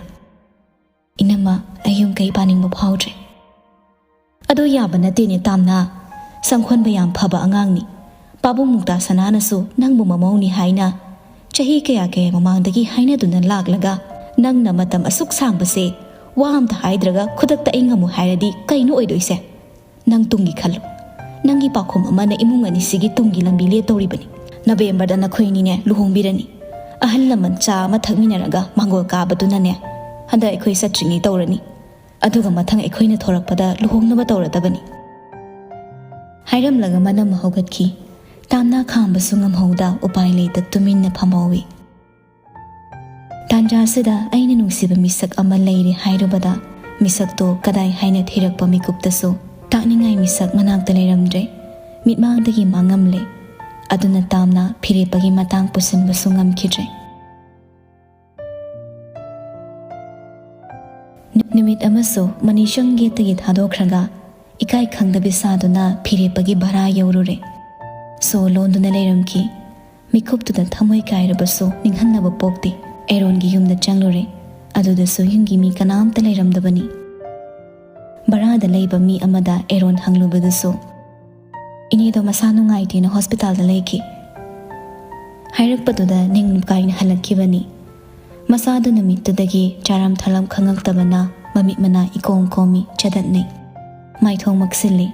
ꯏꯅꯝꯃ, ꯑꯩ ꯌꯨꯝ ꯀꯩ ꯄꯥꯅꯤꯡꯕ ꯐꯥꯎꯗ꯭ꯔꯦ꯫ ꯑꯗꯨ ꯌꯥꯕ ꯅꯠꯇꯦꯅꯦ ꯇꯥꯝꯅꯥ꯫ ꯆꯪꯈꯣꯟꯕ ꯌꯥꯝ ꯐꯕ ꯑꯉꯥꯡꯅꯤ꯫ ꯄꯥꯕꯨꯡ ꯃꯨꯛꯇꯥ ꯁꯅꯥꯅꯁꯨ ꯅꯪꯕꯨ ꯃꯃꯧꯅꯤ ꯍꯥꯏꯅ ꯆꯍꯤ ꯀꯌꯥ ꯀꯌꯥ ꯃꯃꯥꯡꯗꯒꯤ ꯍꯥꯏꯅꯗꯨꯅ ꯂꯥꯛꯂꯒ, ꯅꯪꯅ ꯃꯇꯝ ꯑꯁꯨꯛ ꯁꯥꯡꯕꯁꯦ ꯋꯥ ꯑꯝꯇ ꯍꯥꯏꯗ꯭ꯔꯒ ꯈꯨꯗꯛꯇ ꯑꯩ ꯉꯝꯃꯨ ꯍꯥꯏꯔꯗꯤ ꯀꯩꯅꯣ ꯑꯣꯏꯗꯣꯏꯁꯦ? ꯅꯪ ꯇꯨꯡꯒꯤ ꯈꯜꯂꯨ꯫ ꯅꯪꯒꯤ ꯄꯥꯎꯈꯨꯝ ꯑꯃꯅ ꯏꯃꯨꯡ ꯑꯅꯤꯁꯤꯒꯤ ꯇꯨꯡꯒꯤ ꯂꯝꯕꯤ ꯂꯦꯞꯇꯧꯔꯤꯕꯅꯤ꯫ ꯅꯕꯦꯝꯕꯔꯗ ꯅꯈꯣꯏ ꯑꯅꯤꯅꯦ ꯂꯨꯍꯣꯡꯕꯤꯔꯅꯤ꯫ ꯑꯍꯜ ꯂꯃꯟ ꯆꯥ ꯑꯃ ꯊꯛꯃꯤꯟꯅꯔꯒ ꯃꯥꯡꯒꯣꯜ ꯀꯥꯕꯗꯨꯅꯅꯦ ꯍꯟꯗꯛ ꯑꯩꯈꯣꯏ ꯆꯠꯇ꯭ꯔꯤꯉꯩ ꯇꯧꯔꯅꯤ꯫ ꯑꯗꯨꯒ ꯃꯊꯪ ꯑꯩꯈꯣꯏꯅ ꯊꯣꯔꯛꯄꯗ ꯂꯨꯍꯣꯡꯅꯕ ꯇꯧꯔꯗꯕꯅꯤ꯫ ꯍꯥꯏꯔꯝꯂꯒ ꯃꯅꯝꯃ ꯍꯧꯒꯠꯈꯤ꯫ ꯇꯥꯝꯅꯥ ꯈꯥꯝꯕꯁꯨ ꯉꯝꯍꯧꯗ ꯎꯄꯥꯏ ꯂꯩꯇ ꯇꯨꯃꯤꯟꯅ ꯐꯝꯍꯧꯏ꯫ ꯇꯥꯟꯖꯥꯁꯤꯗ ꯑꯩꯅ ꯅꯨꯡꯁꯤꯕ ꯃꯤꯁꯛ ꯑꯃ ꯂꯩꯔꯦ ꯍꯥꯏꯔꯨꯕꯗ ꯃꯤꯁꯛꯇꯣ ꯀꯗꯥꯏ ꯍꯥꯏꯅ ꯊꯤꯔꯛꯄ ꯃꯤꯀꯨꯞꯇꯁꯨ ꯇꯥꯛꯅꯤꯡꯉꯥꯏ ꯃꯤꯁꯛ ꯃꯅꯥꯛꯇ ꯂꯩꯔꯝꯗ꯭ꯔꯦ꯫ ꯃꯤꯠꯃꯥꯡꯗꯒꯤ ꯃꯥꯡꯉꯝꯂꯦ꯫ ꯑꯗꯨꯅ ꯇꯥꯝꯅ ꯐꯤꯔꯦꯞꯄꯒꯤ ꯃꯇꯥꯡ ꯄꯨꯁꯤꯟꯕꯁꯨ ꯉꯝꯈꯤꯗ꯭ꯔꯦ꯫ ꯅꯨ-, ꯅꯨꯃꯤꯠ ꯑꯃꯁꯨ ꯃꯅꯤꯁꯪ ꯒꯦꯠꯇꯒꯤ ꯊꯥꯗꯣꯛꯈ꯭ꯔꯒ ꯏꯀꯥꯏ ꯈꯪꯗꯕꯤ ꯁꯥꯗꯨꯅ ꯐꯤꯔꯦꯞꯄꯒꯤ ꯚꯔꯥ ꯌꯧꯔꯨꯔꯦ꯫ ꯁꯣ ꯂꯣꯟꯗꯨꯅ ꯂꯩꯔꯝꯈꯤ꯫ ꯃꯤꯀꯨꯞꯇꯨꯗ ꯊꯃꯣꯏ ꯀꯥꯏꯔꯕꯁꯨ ꯅꯤꯡꯍꯟꯅꯕ ꯄꯣꯛꯇꯦ꯫ ꯑꯦꯔꯣꯟꯒꯤ ꯌꯨꯝꯗ ꯆꯪꯂꯨꯔꯦ꯫ ꯑꯗꯨꯗꯁꯨ ꯌꯨꯝꯒꯤ ꯃꯤ ꯀꯅꯥꯝꯇ ꯂꯩꯔꯝꯗꯕꯅꯤ꯫ ꯚꯔꯥꯗ ꯂꯩꯕ ꯃꯤ ꯑꯃꯗ ꯑꯦꯔꯣꯟ ꯍꯪꯂꯨꯕꯗꯁꯨ, "ꯏꯅꯦꯗꯣ ꯃꯁꯥ ꯅꯨꯡꯉꯥꯏꯇꯦꯅ ꯍꯣꯁꯄꯤꯇꯥꯜꯗ ꯂꯩꯈꯤ" ꯍꯥꯏꯔꯛꯄꯗꯨꯗ ꯅꯤꯡ ꯀꯥꯏꯅ ꯍꯜꯂꯛꯈꯤꯕꯅꯤ꯫ ꯃꯁꯥꯗꯨ ꯅꯨꯃꯤꯠꯇꯨꯗꯒꯤ ꯆꯥꯔꯝ ꯊꯛꯂꯝ ꯈꯪꯉꯛꯇꯕꯅ ꯃꯃꯤꯠ ꯃꯅꯥ ꯏꯀꯣꯝ ꯀꯣꯝꯃꯤ, ꯆꯗꯠꯅꯩ꯫ ꯃꯥꯏꯊꯣꯡ ꯃꯛꯁꯤꯜꯂꯤ꯫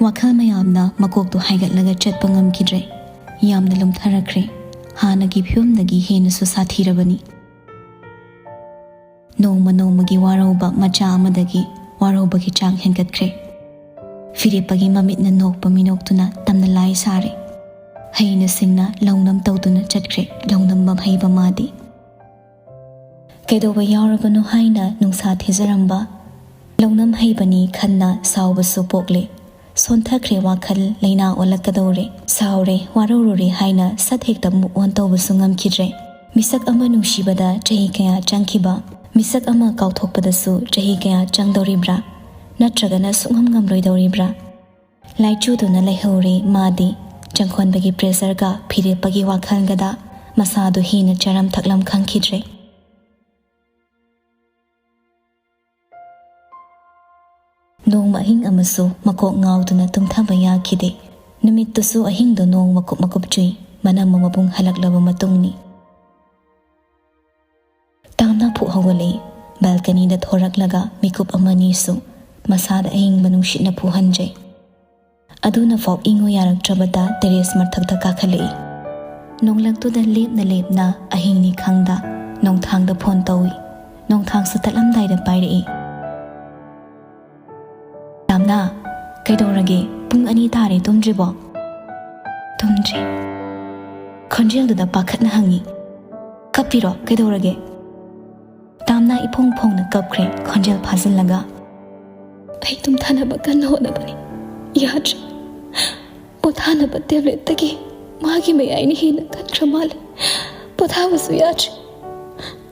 ꯋꯥꯈꯜ ꯃꯌꯥꯝꯅ ꯃꯀꯣꯛꯇꯨ ꯍꯥꯏꯒꯠꯂꯒ ꯆꯠꯄ ꯉꯝꯈꯤꯗ꯭ꯔꯦ꯫ ꯌꯥꯝꯅ ꯂꯨꯝꯊꯔꯛꯈ꯭ꯔꯦ꯫ ꯍꯥꯟꯅꯒꯤ ꯐꯤꯕꯝꯗꯒꯤ ꯍꯦꯟꯅꯁꯨ ꯁꯥꯊꯤꯔꯕꯅꯤ꯫ ꯅꯣꯡꯃ ꯅꯣꯡꯃꯒꯤ ꯋꯥꯔꯧꯕ ꯃꯆꯥ ꯑꯃꯗꯒꯤ ꯋꯥꯔꯧꯕꯒꯤ ꯆꯥꯡ ꯍꯦꯟꯒꯠꯈ꯭ꯔꯦ꯫ ꯐꯤꯔꯦꯞꯄꯒꯤ ꯃꯃꯤꯠꯅ ꯅꯣꯛꯄ ꯃꯤꯅꯣꯛꯇꯨꯅ ꯇꯝꯅ ꯂꯥꯏ ꯁꯥꯔꯦ꯫ ꯍꯩꯅ ꯁꯤꯡꯅ ꯂꯧꯅꯝ ꯇꯧꯗꯨꯅ ꯆꯠꯈ꯭ꯔꯦ ꯂꯧꯅꯝꯕꯝ ꯍꯩꯕ ꯃꯥꯗꯤ꯫ ꯀꯩꯗꯧꯕ ꯌꯥꯎꯔꯕꯅꯣ ꯍꯥꯏꯅ ꯅꯨꯡꯁꯥ ꯊꯤꯖꯔꯝꯕ ꯂꯧꯅꯝ ꯍꯩꯕꯅꯤ ꯈꯟꯅ ꯁꯥꯎꯕꯁꯨ ꯄꯣꯛꯂꯦ꯫ ꯁꯣꯟꯊꯈ꯭ꯔꯦ ꯋꯥꯈꯜ ꯂꯩꯅꯥ ꯑꯣꯜꯂꯛꯀꯗꯧꯔꯦ꯫ ꯁꯥꯎꯔꯦ, ꯋꯥꯔꯧꯔꯨꯔꯦ ꯍꯥꯏꯅ ꯁꯠ ꯍꯦꯛꯇ move on ꯇꯧꯕꯁꯨ ꯉꯝꯈꯤꯗ꯭ꯔꯦ꯫ ꯃꯤꯁꯛ ꯑꯃ ꯅꯨꯡꯁꯤꯕꯗ ꯆꯍꯤ ꯀꯌꯥ ꯆꯪꯈꯤꯕ, ꯃꯤꯁꯛ ꯑꯃ ꯀꯥꯎꯊꯣꯛꯄꯗꯁꯨ ꯆꯍꯤ ꯀꯌꯥ ꯆꯪꯗꯧꯔꯤꯕ꯭ꯔꯥ? ꯅꯠꯇ꯭ꯔꯒꯅ ꯁꯨꯡꯉꯝ ꯉꯝꯂꯣꯏꯗꯧꯔꯤꯕ꯭ꯔꯥ? ꯂꯥꯏꯆꯨꯗꯨꯅ ꯂꯩꯍꯧꯔꯦ ꯃꯥꯗꯤ꯫ ꯆꯪꯈꯣꯟꯕꯒꯤ pressureꯒ ꯐꯤꯔꯦꯞꯄꯒꯤ ꯋꯥꯈꯜꯒꯗ ꯃꯁꯥꯗꯨ ꯍꯦꯟꯅ ꯆꯥꯔꯝ ꯊꯛꯂꯝ ꯈꯪꯈꯤꯗ꯭ꯔꯦ꯫ ꯅꯣꯡꯃ ꯑꯍꯤꯡ ꯑꯃꯁꯨ ꯃꯀꯣꯛ ꯉꯥꯎꯗꯨꯅ ꯇꯨꯝꯊꯕ ꯌꯥꯈꯤꯗꯦ꯫ ꯅꯨꯃꯤꯠꯇꯨꯁꯨ ꯑꯍꯤꯡꯗꯣ ꯅꯣꯡ ꯃꯀꯨꯞ ꯃꯀꯨꯞ ꯆꯨꯏ, ꯃꯅꯝ ꯑꯃ ꯃꯄꯨꯡ ꯍꯜꯂꯛꯂꯕ ꯃꯇꯨꯡꯅꯤ꯫ ꯇꯥꯝꯅ ꯐꯨꯛ ꯍꯧꯒꯠꯂꯛꯏ꯫ Balconyꯗ ꯊꯣꯔꯛꯂꯒ ꯃꯤꯀꯨꯞ ꯑꯃꯅꯤꯁꯨ ꯃꯁꯥꯗ ꯑꯏꯪꯕ ꯅꯨꯡꯁꯤꯠꯅ ꯐꯨꯍꯟꯖꯩ꯫ ꯑꯗꯨꯅ ꯐꯥꯎ ꯏꯪꯉꯨ ꯌꯥꯔꯛꯇ꯭ꯔꯕꯗ terrace ꯃꯊꯛꯇ ꯀꯥꯈꯠꯂꯛꯏ꯫ ꯅꯣꯡꯂꯛꯇꯨꯗ ꯂꯦꯞꯅ ꯂꯦꯞꯅ ꯑꯍꯤꯡꯅꯤ ꯈꯪꯗ ꯅꯣꯡꯊꯥꯡꯗ phone ꯇꯧꯏ꯫ ꯅꯣꯡꯊꯥꯡꯁꯨ ꯇꯠꯂꯝꯗꯥꯏꯗ ꯄꯥꯏꯔꯛꯏ꯫ "ꯇꯥꯝꯅ, ꯀꯩꯗꯧꯔꯒꯦ? ꯄꯨꯡ ꯑꯅꯤ ꯇꯥꯔꯦ, ꯇꯨꯝꯗ꯭ꯔꯤꯕꯣ?" ꯇꯨꯝꯗ꯭ꯔꯤ꯫ ꯈꯣꯟꯖꯦꯜꯗꯨꯗ ꯄꯥꯈꯠꯅ ꯍꯪꯉꯤ, "ꯀꯞꯄꯤꯔꯣ? ꯀꯩꯗꯧꯔꯒꯦ?" ꯇꯥꯝꯅꯥ ꯏꯐꯣꯡ ꯐꯣꯡꯅ ꯀꯞꯈ꯭ꯔꯦ, ꯈꯣꯟꯖꯦꯜ ꯐꯥꯖꯤꯜꯂꯒ꯫ "ꯑꯩ ꯇꯨꯝꯊꯅꯕ ꯀꯟꯅ ꯍꯣꯠꯅꯕꯅꯤ, ꯌꯥꯗ꯭ꯔꯦ꯫ ꯄꯣꯊꯥꯅꯕ ꯇꯦꯕ꯭ꯂꯦꯠꯇꯒꯤ ꯃꯥꯒꯤ ꯃꯌꯥꯏꯅ ꯍꯦꯟꯅ ꯀꯟꯈ꯭ꯔ ꯃꯥꯜꯂꯦ꯫ ꯄꯣꯊꯥꯕꯁꯨ ꯌꯥꯗ꯭ꯔꯦ꯫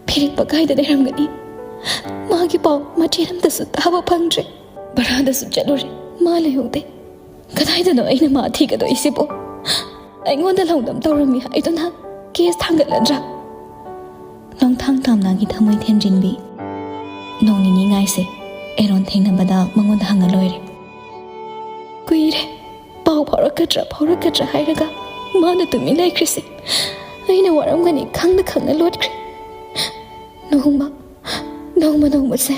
ꯐꯤꯔꯤꯛ ꯄꯀꯥꯏꯗ ꯂꯩꯔꯝꯒꯅꯤ꯫ ꯃꯥꯒꯤ ꯄꯥꯎ ꯃꯆꯦꯠ ꯑꯝꯇꯁꯨ ꯇꯥꯕ ꯐꯪꯗ꯭ꯔꯦ꯫ ꯚꯔꯥꯗꯁꯨ ꯆꯠꯂꯨꯔꯦ, ꯃꯥ ꯂꯩꯍꯧꯗꯦ꯫ ꯀꯗꯥꯏꯗꯅꯣ ꯑꯩꯅ ꯃꯥ ꯊꯤꯒꯗꯣꯏꯁꯤꯕꯣ? ꯑꯩꯉꯣꯟꯗ ꯂꯧꯅꯝ ꯇꯧꯔꯝꯃꯤ ꯍꯥꯏꯗꯨꯅ ꯀꯦꯁ ꯊꯥꯡꯒꯠꯂꯗ꯭ꯔꯥ?" ꯅꯣꯡꯊꯥꯡ ꯇꯥꯝꯅꯥꯒꯤ ꯊꯃꯣꯏ ꯊꯦꯟꯖꯤꯟꯕꯤ꯫ "ꯅꯣꯡ ꯅꯤꯅꯤ ꯉꯥꯏꯁꯦ, ꯑꯦꯔꯣꯟ ꯊꯦꯡꯅꯕꯗ ꯃꯉꯣꯟꯗ ꯍꯪꯉ ꯂꯣꯏꯔꯦ꯫ ꯀꯨꯏꯔꯦ, ꯄꯥꯎ ꯐꯥꯎꯔꯛꯀꯗ꯭ꯔꯥ ꯐꯥꯎꯔꯛꯀꯗ꯭ꯔꯥ ꯍꯥꯏꯔꯒ ꯃꯥꯅ ꯇꯨꯃꯤꯟ ꯂꯩꯈ꯭ꯔꯤꯁꯦ꯫ ꯑꯩꯅ ꯋꯥꯔꯝꯒꯅꯤ ꯈꯪꯅ ꯈꯪꯅ ꯂꯣꯠꯈ꯭ꯔꯦ꯫ ꯅꯣꯡꯃ, ꯅꯣꯡꯃ ꯅꯣꯡꯃꯁꯦ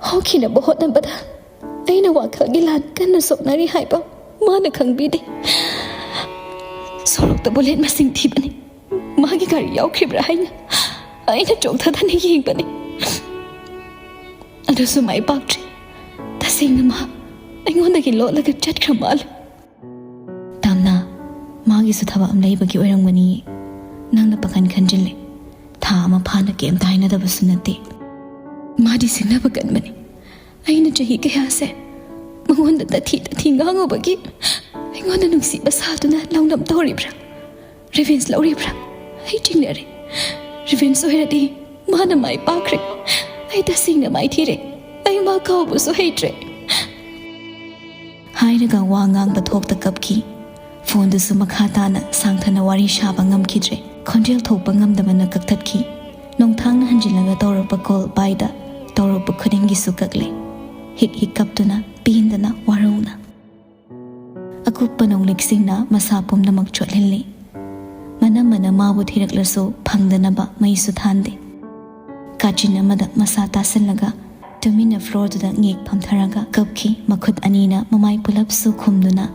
ꯍꯧꯈꯤꯅꯕ ꯍꯣꯠꯅꯕꯗ ꯑꯩꯅ ꯋꯥꯈꯜꯒꯤ ꯂꯥꯟ ꯀꯟꯅ ꯁꯣꯛꯅꯔꯤ ꯍꯥꯏꯕ ꯃꯥꯅ ꯈꯪꯕꯤꯗꯦ꯫ ꯁꯣꯔꯣꯛꯇ ꯕꯨꯂꯦꯠ ꯃꯁꯤꯡ ꯊꯤꯕꯅꯤ꯫ ꯃꯥꯒꯤ ꯒꯥꯔꯤ ꯌꯥꯎꯈꯤꯕ꯭ꯔꯥ ꯍꯥꯏꯅ ꯑꯩꯅ ꯆꯣꯡꯊꯗꯅ ꯌꯦꯡꯕꯅꯤ꯫ ꯑꯗꯨꯁꯨ ꯃꯥꯏ ꯄꯥꯛꯇ꯭ꯔꯦ꯫ ꯇꯁꯦꯡꯅ ꯃꯥ ꯑꯩꯉꯣꯟꯗꯒꯤ ꯂꯣꯠꯂꯒ ꯆꯠꯈ꯭ꯔ ꯃꯥꯜꯂꯦ꯫" "ꯇꯥꯝꯅꯥ, ꯃꯥꯒꯤꯁꯨ ꯊꯕꯛ ꯑꯃ ꯂꯩꯕꯒꯤ ꯑꯣꯏꯔꯝꯒꯅꯤ꯫ ꯅꯪꯅ ꯄꯥꯈꯟ ꯈꯟꯖꯤꯜꯂꯦ꯫ ꯊꯥ ꯑꯃ ꯐꯥꯅ ꯀꯩꯝꯇ ꯍꯥꯏꯅꯗꯕꯁꯨ ꯅꯠꯇꯦ꯫ ꯃꯥꯗꯤ ꯁꯤꯡꯅꯕ ꯀꯟꯕꯅꯤ꯫ ꯑꯩꯅ ꯆꯍꯤ ꯀꯌꯥꯁꯦ ꯃꯉꯣꯟꯗ ꯇꯊꯤ ꯇꯊꯤ ꯉꯥꯡꯉꯨꯕꯒꯤ ꯑꯩꯉꯣꯟꯗ ꯅꯨꯡꯁꯤꯕ ꯁꯥꯗꯨꯅ ꯂꯧꯅꯝ ꯇꯧꯔꯤꯕ꯭ꯔꯥ? ꯔꯤꯚꯦꯟꯁ ꯂꯧꯔꯤꯕ꯭ꯔꯥ? ꯑꯩ ꯆꯤꯡꯅꯔꯦ꯫ ꯔꯤꯚꯦꯟꯁ ꯑꯣꯏꯔꯗꯤ ꯃꯥꯅ ꯃꯥꯏ ꯄꯥꯛꯈ꯭ꯔꯦ꯫ ꯑꯩ ꯇꯁꯦꯡꯅ ꯃꯥꯏꯊꯤꯔꯦ꯫ ꯑꯩ ꯃꯥ ꯀꯥꯎꯕꯁꯨ ꯍꯩꯇ꯭ꯔꯦ꯫" ꯍꯥꯏꯔꯒ ꯋꯥ ꯉꯥꯡꯕ ꯊꯣꯛꯇ ꯀꯞꯈꯤ꯫ ꯐꯣꯟꯗꯨꯁꯨ ꯃꯈꯥ ꯇꯥꯅ ꯁꯥꯡꯊꯅ ꯋꯥꯔꯤ ꯁꯥꯕ ꯉꯝꯈꯤꯗ꯭ꯔꯦ꯫ ꯈꯣꯟꯖꯦꯜ ꯊꯣꯛꯄ ꯉꯝꯗꯕꯅ ꯀꯛꯊꯠꯈꯤ꯫ ꯅꯣꯡꯊꯥꯡꯅ ꯍꯟꯖꯤꯜꯂꯒ ꯇꯧꯔꯛꯄ ꯀꯣꯜ ꯄꯥꯏꯗ ꯇꯧꯔꯛꯄ ꯈꯨꯗꯤꯡꯒꯤꯁꯨ ꯀꯛꯂꯦ꯫ ꯍꯤꯛ ꯍꯤꯛ ꯀꯞꯇꯨꯅ, ꯄꯦꯟꯗꯅ, ꯋꯥꯔꯧꯅ꯫ ꯑꯀꯨꯞꯄ ꯅꯣꯡꯂꯤꯛꯁꯤꯡꯅ ꯃꯁꯥ ꯄꯨꯝꯅꯃꯛ ꯆꯣꯠꯍꯜꯂꯤ꯫ ꯃꯅꯝ ꯃꯅꯝ ꯃꯥꯕꯨ ꯊꯤꯔꯛꯂꯁꯨ ꯐꯪꯗꯅꯕ ꯃꯩꯁꯨ ꯊꯥꯟꯗꯦ꯫ ꯀꯥꯆꯤꯟ ꯑꯃꯗ ꯃꯁꯥ ꯇꯥꯁꯤꯜꯂꯒ ꯇꯨꯃꯤꯟꯅ ꯐ꯭ꯂꯣꯔꯗꯨꯗ ꯉꯦꯛ ꯐꯝꯊꯔꯒ ꯀꯞꯈꯤ꯫ ꯃꯈꯨꯠ ꯑꯅꯤꯅ ꯃꯃꯥꯏ ꯄꯨꯂꯞꯁꯨ ꯈꯨꯝꯗꯨꯅ,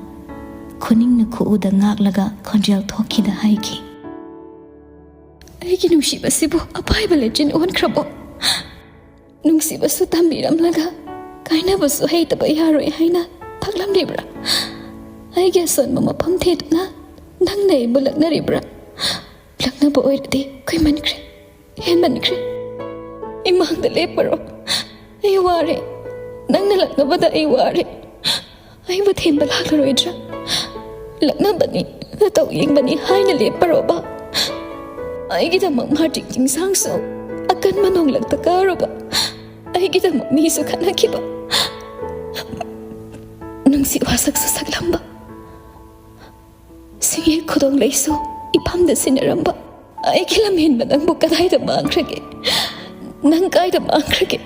ꯈꯨꯅꯤꯡꯅ ꯈꯨꯎꯗ ꯉꯥꯛꯂꯒ ꯈꯣꯟꯖꯦꯜ ꯊꯣꯛꯈꯤꯗ ꯍꯥꯏꯈꯤ, "ꯑꯩꯒꯤ ꯅꯨꯡꯁꯤꯕꯁꯤꯕꯨ ꯑꯄꯥꯏꯕ ꯂꯦꯆꯤꯟ ꯑꯣꯟꯈ꯭ꯔꯕꯣ? ꯅꯨꯡꯁꯤꯕꯁꯨ ꯇꯝꯕꯤꯔꯝꯂꯒ ꯀꯥꯏꯅꯕꯁꯨ ꯍꯩꯇꯕ ꯌꯥꯔꯣꯏ ꯍꯥꯏꯅ ꯇꯥꯛꯂꯝꯂꯤꯕ꯭ꯔꯥ? ꯑꯩꯒꯤ ꯑꯁꯣꯟꯕ ꯃꯐꯝ ꯊꯤꯗꯨꯅ ꯅꯪꯅ ꯑꯩꯕꯨ ꯂꯛꯅꯔꯤꯕ꯭ꯔꯥ? ꯂꯛꯅꯕ ꯑꯣꯏꯔꯗꯤ ꯀꯨꯏꯃꯟꯈ꯭ꯔꯦ, ꯍꯦꯟꯃꯟꯈ꯭ꯔꯦ꯫ ꯏꯃꯥꯡꯗ ꯂꯦꯞꯄꯔꯣ꯫ ꯑꯩ ꯋꯥꯔꯦ꯫ ꯅꯪꯅ ꯂꯛꯅꯕꯗ ꯑꯩ ꯋꯥꯔꯦ꯫ ꯑꯩꯕꯨ ꯊꯦꯝꯕ ꯂꯥꯛꯂꯔꯣꯏꯗ꯭ꯔꯥ? ꯂꯛꯅꯕꯅꯤ, ꯅꯇꯧ ꯌꯦꯡꯕꯅꯤ ꯍꯥꯏꯅ ꯂꯦꯞꯄꯔꯣꯕ? ꯑꯩꯒꯤꯗꯃꯛ ꯃꯥꯔꯇꯤꯛ ꯆꯤꯡꯁꯥꯡꯁꯨ, ꯑꯀꯟꯕ ꯅꯣꯡꯂꯛꯇ ꯀꯥꯔꯨꯕ, ꯑꯩꯒꯤꯗꯃꯛ ꯃꯤꯁꯨ ꯈꯠꯅꯈꯤꯕ, ꯅꯨꯡꯁꯤ ꯋꯥꯁꯛꯁꯨ ꯁꯛꯂꯝꯕ, ꯁꯤꯡꯌꯦꯛ ꯈꯨꯗꯣꯡ ꯂꯩꯁꯨ ꯏꯐꯝꯗ ꯁꯤꯟꯅꯔꯝꯕ ꯑꯩꯒꯤ ꯂꯝꯍꯦꯟꯕ ꯅꯪꯕꯨ ꯀꯗꯥꯏꯗ ꯃꯥꯡꯈ꯭ꯔꯒꯦ? ꯅꯪ ꯀꯥꯏꯗ ꯃꯥꯡꯈ꯭ꯔꯒꯦ?